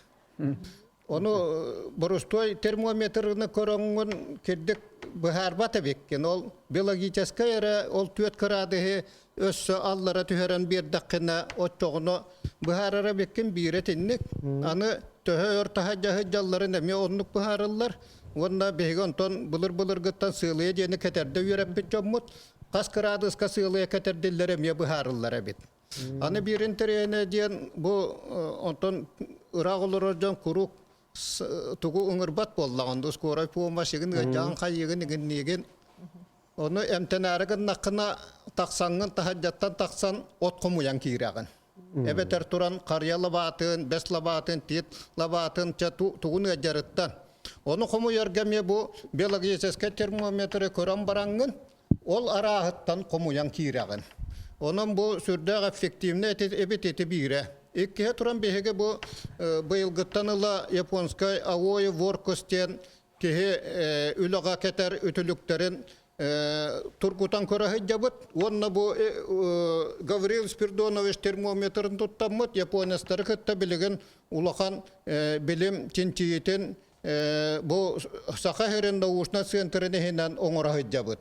Ону боростуой термометрны көрөҥҥүн кирдик быһаарбат эбиккин. Ол биологическай эрэ ол түөрт кыраадыһы өссө аллара түһэрэн биэрдэххинэ оччоҕуна быһаарар эбиккин биирэ итинник. Аны төһө өр таһырдьа сылдьалларын эмиэ оннук быһаарыллар. Уонна биһиги онтон былыр-былыргыттан сыалыйа диэни кэтэрдэ үөрэппит дьоммут. Хас кыраадыска сыалыйа кэтэрдиллэр эмиэ быһаарыллар эбит. Аны биир интэриэһинэ диэн бу онтон ыраах олорор дьон куруук тугу ыҥырбат буоллаҕын скорай помощь игин ыалдьаҕын хайыгын игинниигин ону эмтэнээри гыннаххына тахсаҥҥын таһырдьаттан тахсан от хомуйан киирэҕин. Эбэтэр туран харыйа лабаатын, бэс лабаатын, тиит лабаатын чэ тугун ыалдьарыттан. Ону хомуйарга эмиэ бу биологическай термометры көрөн бараҥҥын, ол арааһыттан хомуйан киирэҕин. Онон бу сүрдээх эффективнэй эбит ити биирэ. Иккиһэ туран биһиги бу быйылгыттан ыла японскай Аои Воркус диэн киһи үлэҕэ кэтэр үтүлүктэрин тургутан көрө сылдьабыт уонна бу Гаврил Спиридонович термометрын туттаммыт японецтары кытта билигин улахан билим чинчийиитин бу Саха сирин научнай центрын иһинэн оҥоро сылдьабыт.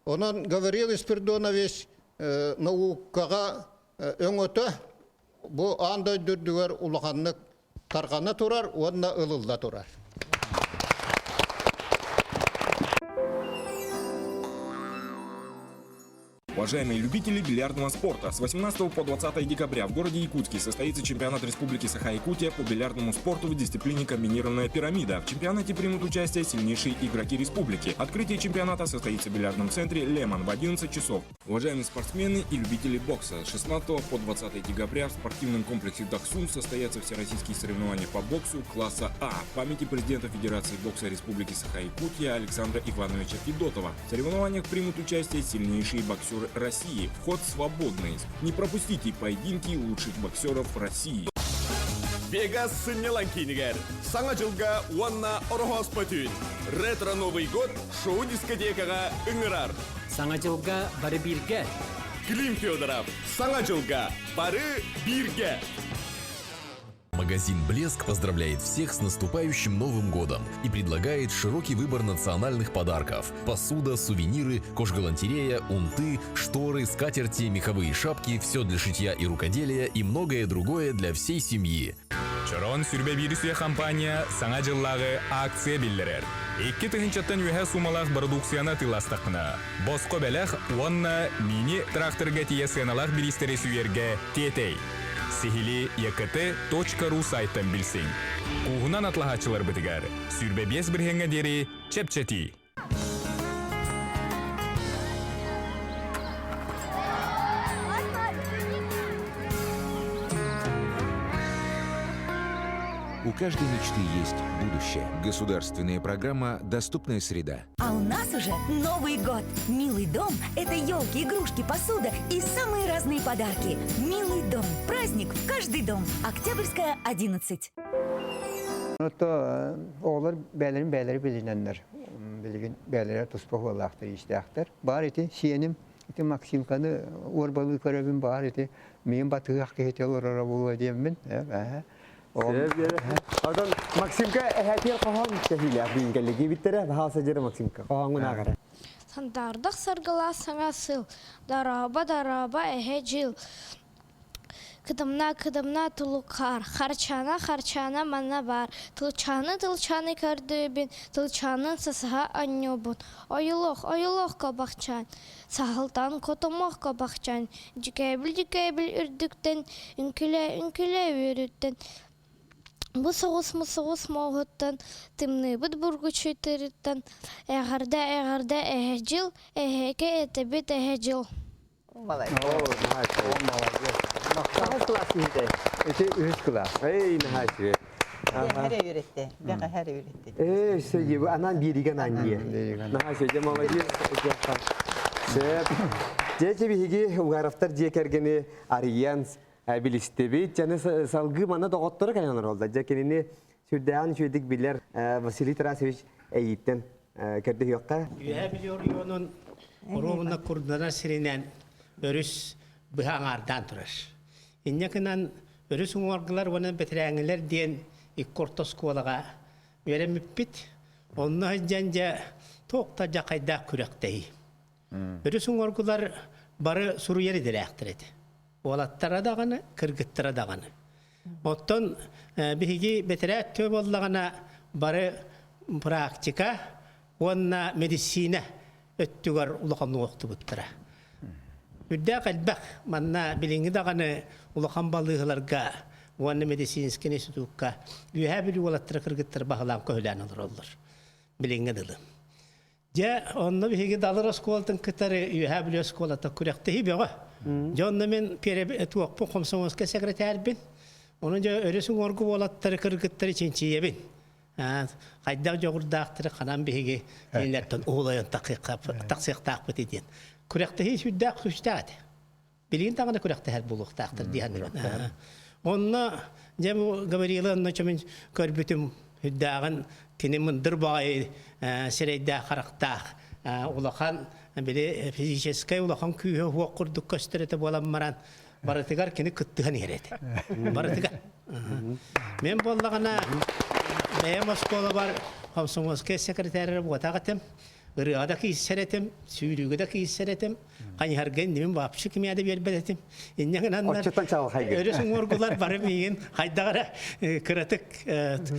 Онон Гаврил Спиридонович наукаҕа өҥөтө бу аан дойду үрдүгэр улаханнык тарҕана турар уонна ылылла турар. Уважаемые любители бильярдного спорта, с 18 по 20 декабря в городе Якутске состоится чемпионат Республики Саха-Якутия по бильярдному спорту в дисциплине «Комбинированная пирамида». В чемпионате примут участие сильнейшие игроки республики. Открытие чемпионата состоится в бильярдном центре «Лемон» в 11 часов. Уважаемые спортсмены и любители бокса, с 16 по 20 декабря в спортивном комплексе «Даксун» состоятся всероссийские соревнования по боксу класса А в памяти президента Федерации бокса Республики Саха-Якутия Александра Ивановича Федотова. В соревнованиях примут участие сильнейшие боксеры России. Вход свободный. Не пропустите поединки лучших боксеров России. Вегас сынньалаҥ киинигэр Саҥа дьылга уонна Ороһооспо түүн Ретро Новый год шоу-дискотекаҕа ыҥырар. Саҥа дьылга бары бииргэ. Клим Федоров Саҥа дьылга бары бииргэ. Магазин «Блеск» поздравляет всех с наступающим Новым годом и предлагает широкий выбор национальных подарков. Посуда, сувениры, кожгалантерея, унты, шторы, скатерти, меховые шапки, все для шитья и рукоделия и многое другое для всей семьи. Чороон 21 үйэ компания Саҥа дьыллааҕы акция биллэрэр. 2 тыһыынчаттан үөһэ суумалаах бородууксуйаны атыыластаххына, босхо бэлэх уонна мини-тракторга тиийэ сыаналаах бириистэри сүүйэргэ тиэтэй. Сиһилии ект.ру сайтан билсиҥ. Кууһунан атыылаһааччыларбытыгар 25 бырыһыаҥҥа диэри чэпчэтии. У каждой мечты есть будущее. Государственная программа «Доступная среда». А у нас уже Новый год. Милый дом – это елки, игрушки, посуда и самые разные подарки. Милый дом. Праздник в каждый дом. Октябрьская, 11. Ото оҕолор бэйэлэрин бэйэлэрэ билинэннэр, билигин бэйэлэрэ туспа суоллаахтар, иистээхтэр. Баар ити сиэним, ити Максимканы уорбалыы көрөбүн баар ити миин батыһыах киһити олороро буолуо диэммин. Оттон Максимка эһэтиэр хоһоон кэһиилээх биин кэллиги биттэрэ баһаалса дьэрэ Максимка хоһооҥҥун ааҕара. Сандардах саргылаах саҥа сыл, дорообо, дорообо, эһэ дьыл. Кыдамна, кыдамна тулукаар, харчана, харчана манна баар, тылчааны, тылчааны көрдүүбүн, тылчаанын сасыһа анньуубун, ойулуох, ойулуох кобахчаан, саһылтан котомох кобахчаан, дьүкээбил, дьүкээбил үрдүктэн, үҥкүлэ, үҥкүлэ үөрүттэн, бу соҕус мусоҕус муоһуттан, тымныыбыт бургучуй тырыттан, эҕэрдэ, эҕэрдэ эһэ дьыл, эһээкэ этэбит эһэ дьыл. Молодец. Молодец. Хаһыс кылаас киһитэй? Ити үһүс кылаас. Эй, наһаа үчүгэй. Бэҕэһэр үйрэтти. Бэҕэһэр үйрэтти. Ээ, сөйү, анан бииригэ анаан дии. Наһаа үчүгэй, молодец. Сөп. Дьэ, биһиги Угаровтар дьиэ кэргэни арыйан билистибит. Жаны салгыы манна доҕотторо кэлэн олороллор. Дьэ, кинини сүрдээҕин үчүгэйдик билэр Василий Тарасович эйииттэн көрдөһүөххэ. Үөһээ Бүлүү оройуонун оруобуна курданар сиринэн өрүс быһа аҥаардаан турар. Инньэ гынан өрүс уҥуоргулар уонна бэтэрээҥҥилэр диэн икки орто оскуолаҕа үөрэммиппит. Онно сылдьан дьэ туох да дьахайдаах күрэхтэһии. Өрүс уҥуоргулар бары суруйар идэлээхтэр этэ. Уолаттара даҕаны, кыргыттара даҕаны. Оттон биһиги бэтэрээт тыа буоллаҕына бары практика уонна медицина өттүгэр улаханнык охтубуттара. Үрдээх элбэх манна билиҥҥи даҕаны улахан балыыһаларга уонна медицинскэй институкка Үөһээ Бүлүү уолаттара кыргыттар баһылаан көһүлээн олороллор билиҥҥи дылы. Дьэ, онно биһиги Далыр оскуолатын кытары Үөһээ Бүлүү оскуолата күрэхтэһии бөҕө. Дьэ, онно мин туохпун комсомольскай секретарьбын. Ону дьэ өрүс уҥуоргу уолаттары, кыргыттары чинчийэбин. Хайдах дьоҕурдаахтары ханан биһиги кинилэртэн уһулайан тахсыахтаахпыт диэн. Күрэхтэһии сүрдээх күүстээх этэ. Билигин даҕаны күрэхтэһэр буолуохтаахтар дии саныыбын. Онно дьэ бу Гаврила онно мин көрбүтүм үрдээҕин кини мындыр баҕайы сирэйдээх харахтаах улахан били физическэй улахан күүһэ уох курдук көстөр этэ буолан баран барытыгар кини кыттыһан иһэр этэ. Барытыгар. Мен буоллаҕына бэйэм оскуолабар комсомольскай секретарь буотах этим. Ырыаҕа да киирсэр этим, сүүрүүгэ да киирсэр этим. Хайыһарга иннибин вообще кимиэ да биэрбэт этим. Инньэ гынаннар Оччоттон чаҕылхайгын. өрүс уҥуоргулар бары миигин хайдах эрэ кыратык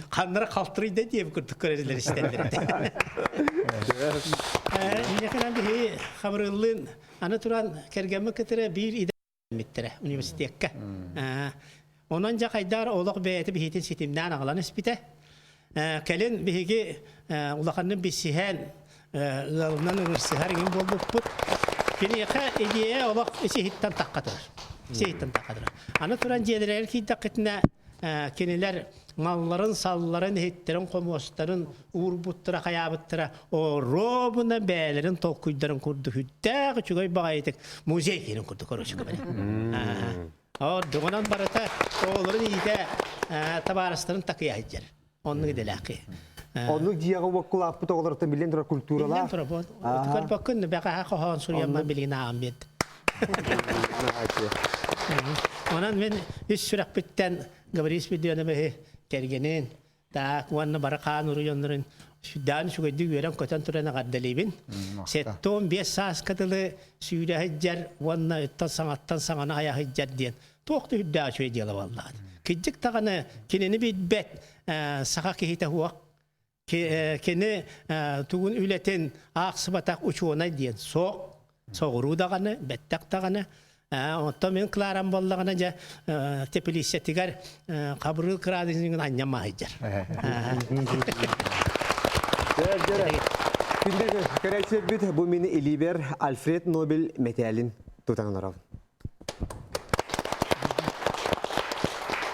ханнара халтырыйда диэбит курдук көрөллөр истэллэр этэ. Иннекенен биһи Хабырыллыын аны туран кэргэммит кытары биир идэ миттэрэ университекка. Онон дьэ хайдаар олох бэйэтэ биһитин ситимнээн аҕалан испитэ. Кэлин биһиги улаханнык билсиһэн ыалынан ыҥырсыһар иҥин буолбуппут. Киниэхэ идея олох ис-иһиттэн тахха турар. Ис-иһиттэн тахха турар. Аны туран дьиэлэригэр киирдэххитинэ кинилэр малларын-салларын, иһиттэрин-хомуостарын уурбуттара, хайаабыттара оруобуна бэйэлэрин толкуйдарын курдук үрдээх үчүгэй баҕайытык музей киирин курдук короче говоря. Ордугунан барыта оҕолорун иитэ табаарыстарын такыйа сылдьар. Оннук идэлээх киһи. Оннук дьиэҕэ уоккулааппыт оҕолортон биллэн турар культуралаах. Биллэн турар. Көрбөккүн бэҕэһээ хоһоон суруйаммын билигин ааҕан биэрдим. Онон мин үс сүрэхпиттэн Гаврил Спиридоновиһы кэргэнин, таак уонна бары хаан уруйоннорун сүрдээн үчүгэйдик үөрэн-көтөн туран эҕэрдэлиибин. 75 сааска дылы сүүрэ сылдьар уонна ыттан саҥаттан саҥаны айа сылдьар диэн туох да үрдээх үчүгэй дьыала буоллаҕа. Кырдьык даҕаны кинини билбэт саха киһитэ суох. Кини тугун үлэтин аахсыбатах учуонай диэн суох. Соҕуруу даҕаны, бэттэх даҕаны. Оттон мин Кларам буоллаҕына дьэ теплицэтигэр хабырыыл кыраадыһын анньан маһыйдьар. Күндү көрөөччүлэрбит, бу мин илиибэр Альфред Нобель мэтээлин тутан олоробун.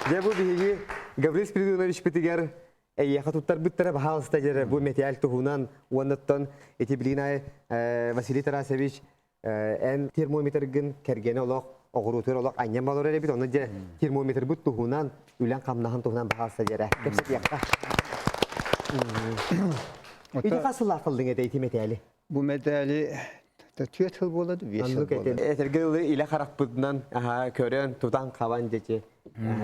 Дьэ бу биһиги Гаврил Спиридоновичпытыгар эйиэхэ туттарбыттара баһаалыста дьэрэ бу мэтээл туһунан уоннаттан ити билигин аайы Василий Тарасович эн термометргын кэргэнэ олох оҕуруутугар олох анньан балар эбит онно дьэ термометрбыт туһунан үлэн хамнаһын туһунан баһаалыста дьэрэ кэпсэтиэххэ. Ити хас сыллаах ыллыҥ этэ ити мэтээли? Бу мэтээли түөрт сыл буолла биэс сыл буолла. Этэргэ дылы илэ харахпытынан көрөн, тутан-хабан дьэчи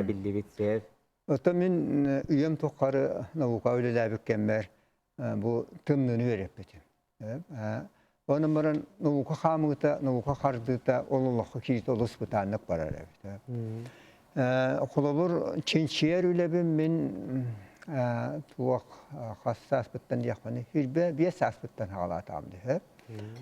биллибит сэр. Оттон мин үйэм тухары наука үлэлээбит кэммэр бу тымныыны үөрэппитим. Онон баран наука хаамыыта, наука хардыыта ол олоххо кииртэ олус бытааннык барар эбит. Холобур, чинчийэр үлэбин мин туох хас сааспыттан диэхпиний, сүүрбэ биэс сааспыттан саҕалаатаҕым дии.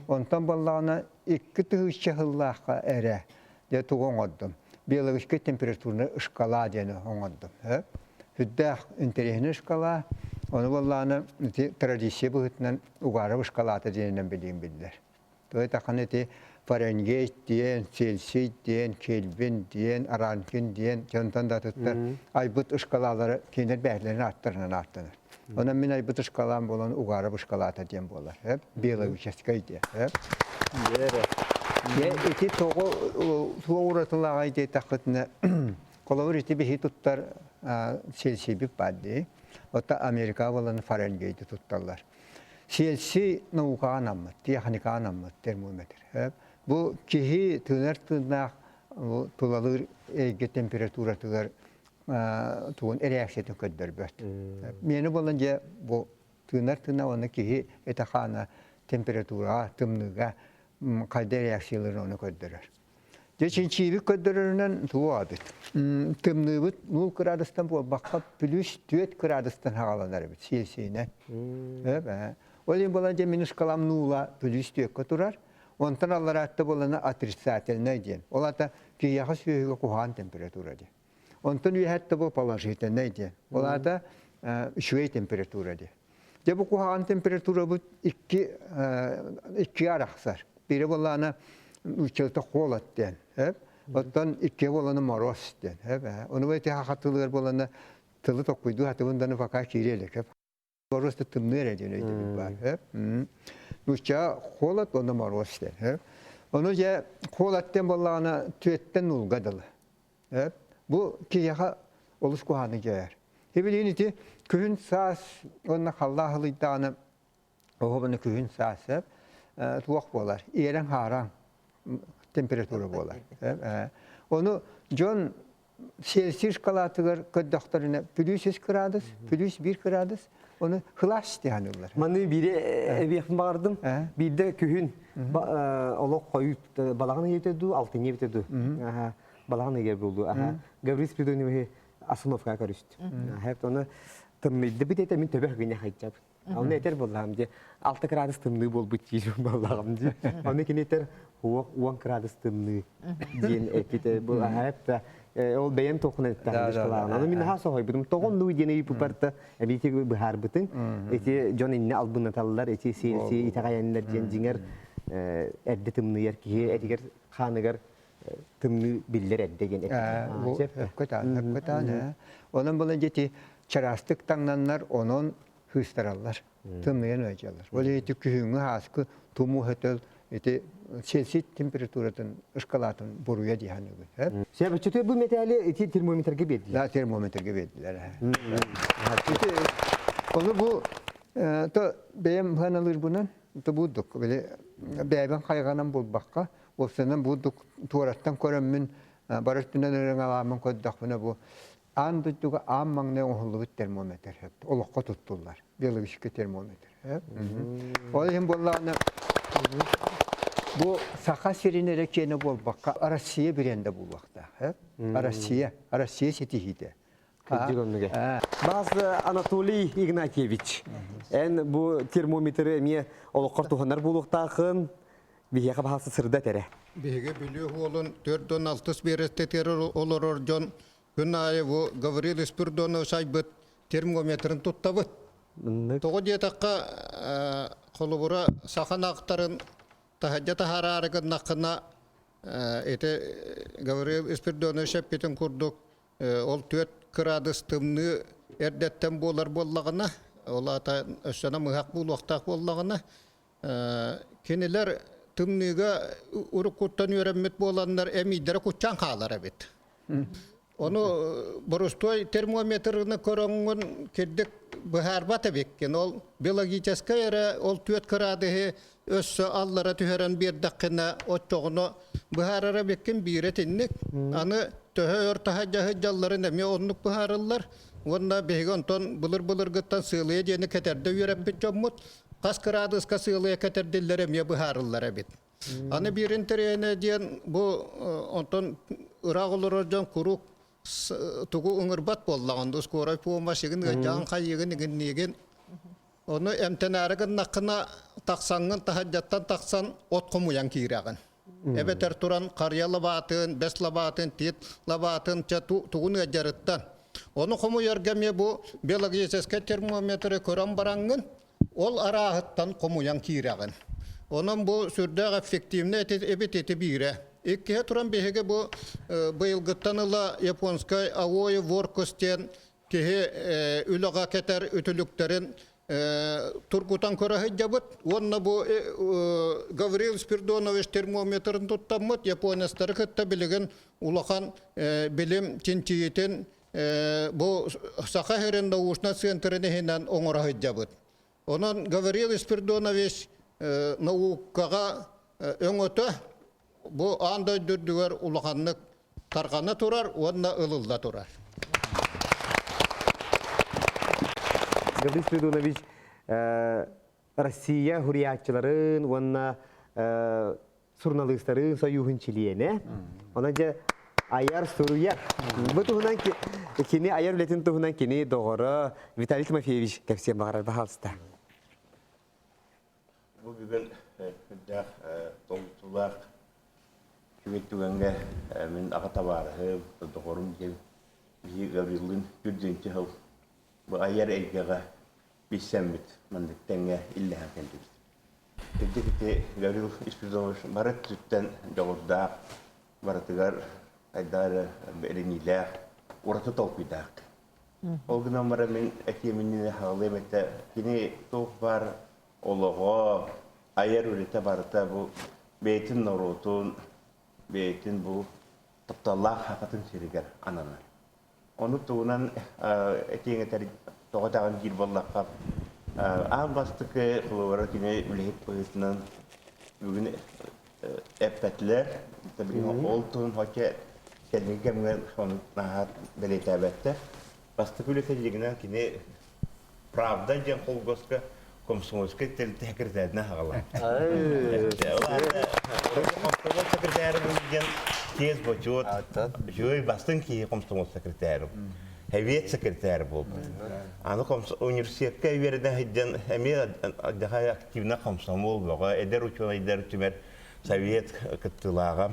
Онтон буоллаҕына икки тыһыынча сыллаахха эрэ дьэ тугу оҥордум? Биологическай температурнай шкала диэни оҥордум. Сүрдээх интэриэһинэй шкала. Ону буоллаҕына ити традиция быһыытынан Угаров шкалата диэнинэн билигин биллэр. Тоҕо эттэххинэ ити Фаренгейт диэн, Цельсий диэн, Кельвин диэн, Ранкин диэн дьонтон да атыттар айбыт шкалалара кинилэр бэйэлэрин ааттарынан ааттанар. Онон мин айбыт шкалам буолан Угаров шкалата диэн буолар. Биологическай диэн. Ити тоҕо туох уратылааҕай диэтэххитинэ, холобур ити биһи туттар Цельсийбит баар дии. Оттон Америка буолан Фаренгейти тутталлар. Цельсий наукаҕа анаммыт, техникаҕа анаммыт термометр. Бу киһи тыынар тыыннаах тулалыыр эйгэ температуратыгар тугун реакциятын көрдөрбөт. Миэнэ буолан дьэ бу тыынар тыына уонна киһи этэ-хаана температураҕа, тымныыга хайда реакцияларын ону көрдөрөр. Дьэ чинчиибит көрдөрөрүнэн тугу аҕабыт? Тымныыбыт 0 кыраадыстан буолбакка плюс 4 кыраадыстан хаҕаланар эбит сиэсиинэн. Ол иһин буолан дьэ мин шкалам нула плюс түөккэ турар. Онтон аллараатта буолана отрицательнай диэн. Ол аата киһиэхэ сүөһүгэ куһаҕан температура диэн. Онтон үөһэттэ бу положительнай диэн. Ол аата үчүгэй температура диэн. Дьэ бу куһаҕан температурабыт икки икки арахсар. Биирэ буоллаҕына училта холод диэн. Оттон икки буолана мороз диэн. Ону ити хатылыгар буолана тылы токкуйдуу хатыбын даны пока киирэ илик. Мороз тымныы эрэ диэн өйдөбүл баар. Нуучча холод уонна мороз диэн. Ону дьэ холод диэн буоллаҕына түөттэн нулга дылы. Бу киһиэхэ олус куһаҕаны дьайар. Билигин ити күһүн саас уонна халлаан ылыйдаҕына оһобуну күһүн саас туох буолар? Иэрэҥ-хаараҥ температура буолар. Ону дьон Цельсий шкалатыгар көрдөхтөрүнэ плюс үс кыраадыс, плюс биир кыраадыс, ону хылаас диэн ыллар. Маны биири эбиэхпин баҕардым. Биирдэ күһүн олох хойут балаҕан ыйыта дуу, алтынньы эбитэ дуу. Балаҕан ыйыгар буолуо. Гаврил Спиридоновиһы остановкаҕа көрүстүм. Ону тымныйдыбыт этэ мин төбө гыне хайдьабын. Оны этер боллаҕым дии. 6 градус тымныы буолбут диир боллаҕым дии. Оны кини этер 10 градус тымныы диэн эппит бу аһаапта ол бэйэм туоххун эттэхин Аны мин наһаа соһуйбутум. Тоҕо диэн ыйыппыппар эбити быһаарбытыҥ. Ити дьон инне албыннаталлар, ити си итэҕэйэннэр диэн дьиҥэр эрдэ тымныйар киһи этигэр хааныгар тымныы биллэр эрдэ диэн эппит. Өккөтаан, Онон буолан дьэти чараастык таҥнаннар, онон хыыстараллар, тымныйан ыалдьаллар. Ол ити күһүҥҥү ааскы тумуу хөтөл ити Цельсий температуратын ышкалаатын буруйа дии саныыбын. Сөп, бу металли ити термометрге бердилер. Да, термометрге бердилер. Оны бу то бэйэм ханалыырбынан то буддук бэйэбин хайҕанан булбакка уопсанан буддук туораттан көрөммүн бар өттүнэн ырыҥалааммын көрдөхпүнэ бу аан дойдуга аан маҥнай оҥоһуллубут термометр олоххо туттуллар биологический термометр ол иһин буоллаҕына бу Саха сирин эрэ киэнэ буолбакка Россия бренде буолуохтаах Россия Россия ситиһиитэ Кырдьык оннуга. Баас Анатолий Игнатьевич, эн бу термометры эмиэ олоххор туһанар буолуохтаахын, биһиэхэ баһаалса сырдат эрэ. Биһиги Бүлүү уолун 46 биэрэстэтигэр олорор дьон күн аайы бу Гаврил Спирдонович айбыт термометрын туттабыт. Тоҕо диэтэххэ, холобура, саха ынахтарын таһырдьа таһаараары гыннаххына, ити Гаврил Спирдонович эппитин курдук, ол 4 кыраадыс тымныы эрдэттэн буолар буоллаҕына, ол аата өссө намыһах буолуохтаах буоллаҕына, Кинилэр тымныыга уруккуттан үөрэммит буоланнар эмиийдэрэ куччаан хаалар эбит. Ону боростуой термометрны көрөҥҥүн кирдик быһаарбат эбиккин. Ол биологическай эрэ ол түөрт кыраадыһы өссө аллара түһэрэн биэрдэххинэ оччоҕуна быһаарар эбиккин биирэ итинник. Аны төһө өр таһырдьа сылдьалларын эмиэ оннук быһаарыллар. Уонна биһиги онтон былыр-былыргыттан сыалыйа диэни кэтэрдэ үөрэппит дьоммут. Хас кыраадыска сыалыйа кэтэрдиллэр эмиэ быһаарыллар эбит. Аны биир интэриэһинэ диэн бу онтон ыраах олорор дьон куруук тугу ыҥырбат буоллаҕын скорай помощь игин ыалдьаҕын хайыгын игинниигин ону эмтэнээри гыннаххына тахсаҥҥын таһырдьаттан тахсан от хомуйан киирэҕин. Эбэтэр туран харыйа лабаатын, бэс лабаатын, тиит лабаатын чэ тугун ыалдьарыттан. Ону хомуйарга эмиэ бу биологическай термометры көрөн бараҥҥын, ол арааһыттан хомуйан киирэҕин. Онон бу сүрдээх эффективнэй эбит ити биирэ. Иккиһэ туран биһиги бу быйылгыттан ыла японскай Аои Воркус диэн киһи үлэҕэ кэтэр үтүлүктэрин тургутан көрө сылдьабыт уонна бу Гаврил Спирдонович термометрын туттаммыт японецтары кытта билигин улахан билим чинчийиитин бу Саха сирин научнай центрын иһинэн оҥоро сылдьабыт. Онон Гаврил Спирдонович наукаҕа өҥөтө бу аан дойду үрдүгэр улаханнык тарҕана турар уонна ылылла турар. Гаврил Спиридонович Россия хуруйааччыларын уонна суруналыыстарын сойууһун чилиэнэ. Онон дьэ айар суруйар. Бу туһунан кини айар үлэтин туһунан кини доҕоро Виталий Тимофеевич кэпсиэн баҕарар баһаалыста. Бу бүгүн үрдээх толутуулаах үчүгэй түгэҥҥэ мин аҕа табаарыһым, доҕорум диэн биһиги Гавриллыын үрдүнчү сыл бу айар эйгэҕэ билсэммит маннык тэҥҥэ иллэһэн кэллибит. Кырдьык ити Гаврил Спиридонович бары өттүттэн дьоҕурдаах, барытыгар хайдах эрэ эриниилээх, ураты толкуйдаах. Ол гынан баран мин этиэм иннинэ хаалыам этэ, кини туох баар олоҕо, айар үлэтэ барыта бу бэйэтин норуотун, бэйэтин бу тапталлаах хахатын сиригэр ананар. Ону тугунан этиэҥ этэр тоҕо этэҕин диир буоллахха, аан бастакы холобура кини үлэһит быһыытынан бүгүн эппэтилэр. Ол туһун хоча кэлиҥҥи кэмҥэ ону наһаа бэлиэтээбэттэр. Бастакы үлэтэ дьиҥинэн кини Правда диэн холгоска комсомольскай тэрилтэ секретарына хаҕалаан. Комсомол секретарь диэн тез бочуот, үчүгэй бастыҥ киһи комсомол секретарь. Совет секретарь буолбут. Аны университетка үөрэнэ сылдьан эмиэ дьаһай активно комсомол бөҕө, эдэр учуонайдар түмэр совет кыттыылааҕа.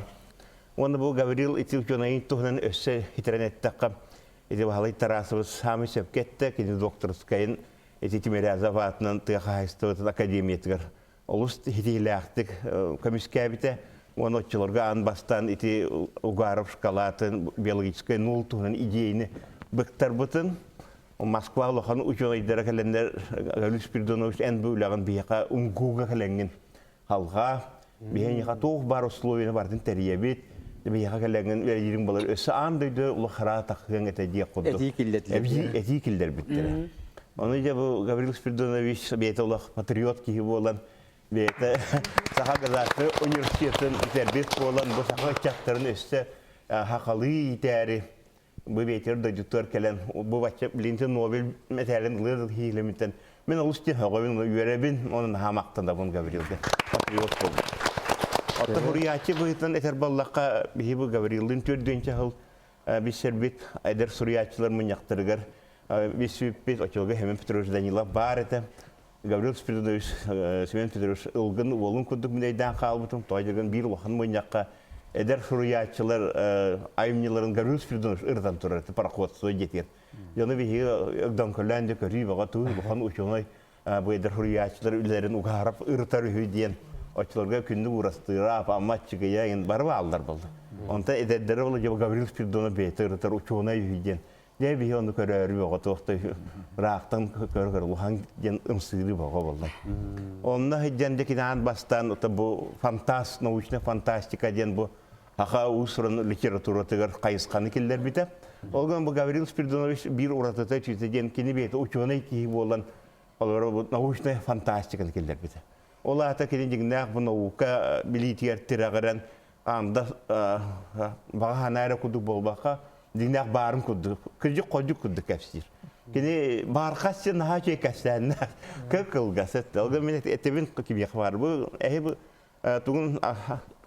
Уонна бу Гаврил ити учуонайын туһунан өссө хитэрэн эттэххэ, ити Баһылай Тарасович саамай сөпкө эттэ, кини докторскайын ити Тимирязев аатынан тыа хаһаайыстыбатын академиятыгар олус ситиһиилээхтик көмүскээбитэ уонна оччолорго аан бастаан ити Угаров шкалатын биологическай нуул туһунан идеяны быктарбытын Москва улахан учуонайдара кэлэннэр Галина Спиридонович эн бу үлэҕин биһиэхэ УМГУга кэлэҥҥин халҕаа биһиэхэ туох баар условияны барытын тэрийэбит биһиэхэ кэлэҥҥин үлэлиириҥ буолар өссө аан дойду улахара тахыаҥ этэ диэх курдук этии киллэрбиттэрэ. Ону дьэ бу Гаврил Спиридонович бэйэтэ олох патриот киһи буолан, бэйэтэ Саха государственнай университетын бүтэрбит буолан, бу саха ыччаттарын өссө хахалыы иитээри бу бэйэтигэр дойдутугар кэлэн бу бачча билинти Нобель мэтээлин ылыар киһилэмиттэн мин олус диэн сөҕөбүн, үөрэбин, уонна наһаа махтанабын Гаврилга. Патриот буолбут. Оттон суруйааччы быһыытынан этэр буоллахха, биһи бу Гаврилдыын төрдүөн сыл билсэрбит эдэр суруйааччылар мунньахтарыгар билсибиппит оччолорго Семен Петрович Данилов баар этэ. Гаврил Спиридонович Семен Петрович ылгын уолун курдук мүнэйдээн хаалбытым. Тоҕо дьэгин биир улахан мунньахха эдэр суруйааччылар айымньыларын Гаврил Спиридонович ырытан турар этэ пароходство диэтигэр. Дьону биһиги өгдөҥкөлөөн да көрүү бөҕө туу улахан учуонай бу эдэр суруйааччылар үлэлэрин угаарап ырытар үһү диэн оччолорго күндү уурастыыра, Амма Аччыгыйа иҥин бары бааллар буолла. Онтон эдэрдэрэ буолла дьэ Гаврил Спиридонов бэйэтэ ырытар учуонай үһү диэн. Дьэ биһи ону көрөөрү бөҕө туох да ыраахтан көр-көр улахан диэн ымсыырыы бөҕө буолла. Онно сылдьан дьэ кинаан бастаан бу фантаст, научная фантастика диэн бу Саха уус-уран литературатыгар хайысханы киллэрбитэ. Ол гынан бу Гаврил Спиридонович биир уратыта үчүгэй диэн кини бэйэтэ учуонай киһи буолан олору бу научная фантастиканы киллэрбитэ. Ол аата кини дьиҥнээх бу наука билиитигэр тирэҕирэн анда баҕа санаа эрэ курдук буолбакка дьиҥнээх баарын курдук, кырдьык-хордьук курдук кэпсиир. Кини баархас син наһаа үчүгэй кэпсээннээх, кып-кылгас этэ. Ол гынан мин этэбин кимиэхэ баар бу эһи бу тугун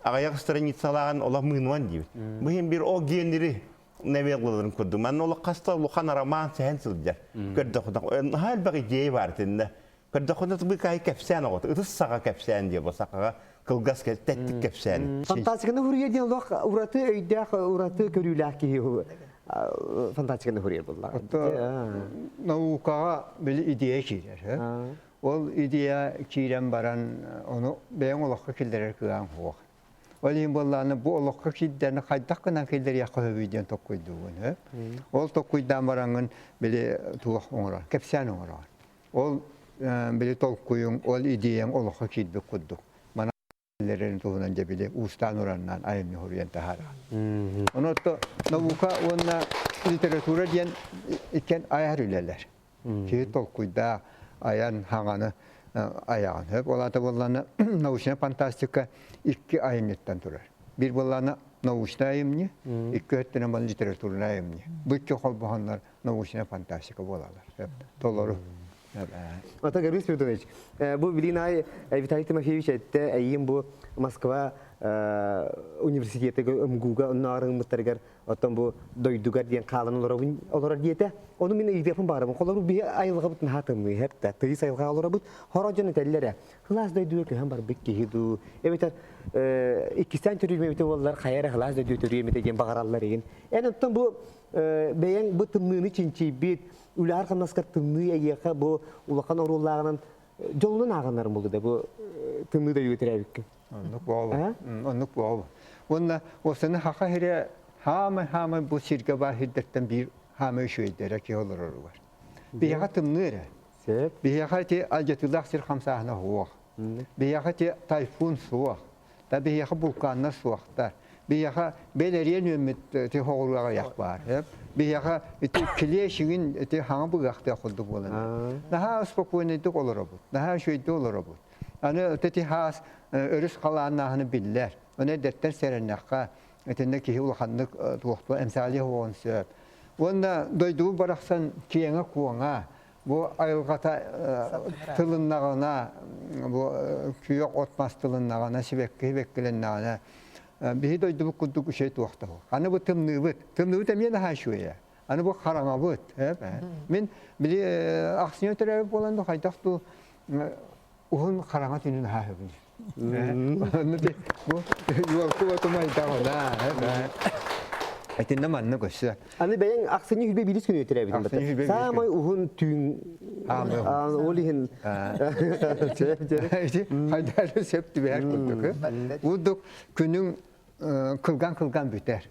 аҕыйах страницалааҕын олох мыынуан диибит. Бу иһин биир ол генери новеллаларын курдук. Манна олох хаста улахан роман сэһэн сылдьар. Көрдөххүнэ наһаа элбэх идея баар итиннэ. Көрдөххүнэ бу кай кэпсээн оҕото ытыс саҕа кэпсээн диэ бу сахаҕа кылгас тэттик кэпсээн. Фантастиканы хуруйа диэн олох ураты өйдөөх, ураты көрүүлээх киһи фантастиканы хуруйар буоллаҕа. Наукаҕа били идея киирэр. Ол идея киирэн баран, ону бэйэҥ олоххо киллэрэр кыаҕыҥ суох. Ол иһин буоллаҕына, бу олоххо киирдэҕинэ хайдах гынан киллэриэххэ сөбүй диэн толкуйдуугун. Ол толкуйдаан бараҥҥын били туох оҥорор, кэпсээн оҥороҕун. Ол били толкуйуҥ, ол идеяҥ олоххо киирбит курдук. Мана лэрин туһунан дьэ били уустаан-ураннаан айымньы суруйан таһаарар. Ону отто наука уонна литература диэн иккиэн айар үлэлэр. Киһи толкуйдаах айан хаҥаны айаҕын. Хөп ол аата буоллаҕына научная фантастика икки айымньыттан турар. Биир буоллаҕына научнай айымньы, икки өттүнэн буолан литературнай айымньы. Бу икки холбоһоннор научная фантастика буолалар. Толору. Ата Гаврил Спиридонович, бу билин ай Виталий Тимофеевич этте, эйиин бу Москва университетыгар МГУга оннооруҥмуттарыгар оттон бу дойдугар диэн хаалан олоробун олорор диэтэ. Ону мин ыйытыахпын баарабын. Холобур биһи айылҕабыт наһаа тымныы хэпта. Тыйыс айылҕа олоробут. Хоро дьон этэллэрэ. Хылаас дойдуга көһөн барбыт киһи дуу. Эбэтэр иккистээн төрүүм эбитэ буоллар хайа эрэ хылаас дойдуга төрүөм этэ диэн баҕараллар игин. Эн оттон бу бэйэҥ бу тымныыны чинчийбит, үлэҕэр-хамнаскар тымныы эйиэхэ бу улахан оруоллааҕынан дьолунан ааҕынарым буолду да бу тымныы дойдуга төрөөбүккүн. Оннук буолу. Оннук буолу. Уонна осыны хаха сире хаамай-хаамай бу сиргэ баар сирдэртэн биир хаамай үчүгэйдэрэ киһи олороругар. Биһиэхэ тымныы эрэ. Биһиэхэ ити алдьатыылаах сир хамсааһына суох. Биһиэхэ ити тайфун суох. Та биһиэхэ булкааннар суохтар. Биһиэхэ бэлэриэн үөммүт ити хоҕуруоҕа yak баар. Биһиэхэ ити килиэ ити хаҥа быгахтыах курдук буолан. Наһаа спокойнайдык олоробут. Наһаа үчүгэйдик олоробут. Аны ити хаас өрүс халааннааһыны биллэр. Оны эрдэттэн сэрэннэххэ, итиннэ киһи улаханнык туохтуо эмсэҕэлиэх уоҕун сөп. Уонна дойдубут барахсан киэҥэ-куоҥа, бу айылҕата тылыннаҕына, бу күөх от-мас тылыннаҕына, сибэкки сибэккилэннэҕинэ, биһи дойдубут курдук үчүгэй туохтаһу. Аны бу тымныыбыт. Тымныыбыт эмиэ наһаа үчүгэйэ. Аны бу хараҥабыт. Мин били ахсынньы төрөөбүт буолан да хайдах туу уһун хараҥа түнүн аһаһыбын. Онну бу юолку отумайдаҕына. Итиннэ манна көссө. Аны бэйэҥ ахсынньы хүлбэ биирис күнү төрөөбүтүн бата. Саамай уһун түүн ол иһин хайдары сөп түбэһэр курдук. Удук күнүҥ кылган-кылган бүтэр.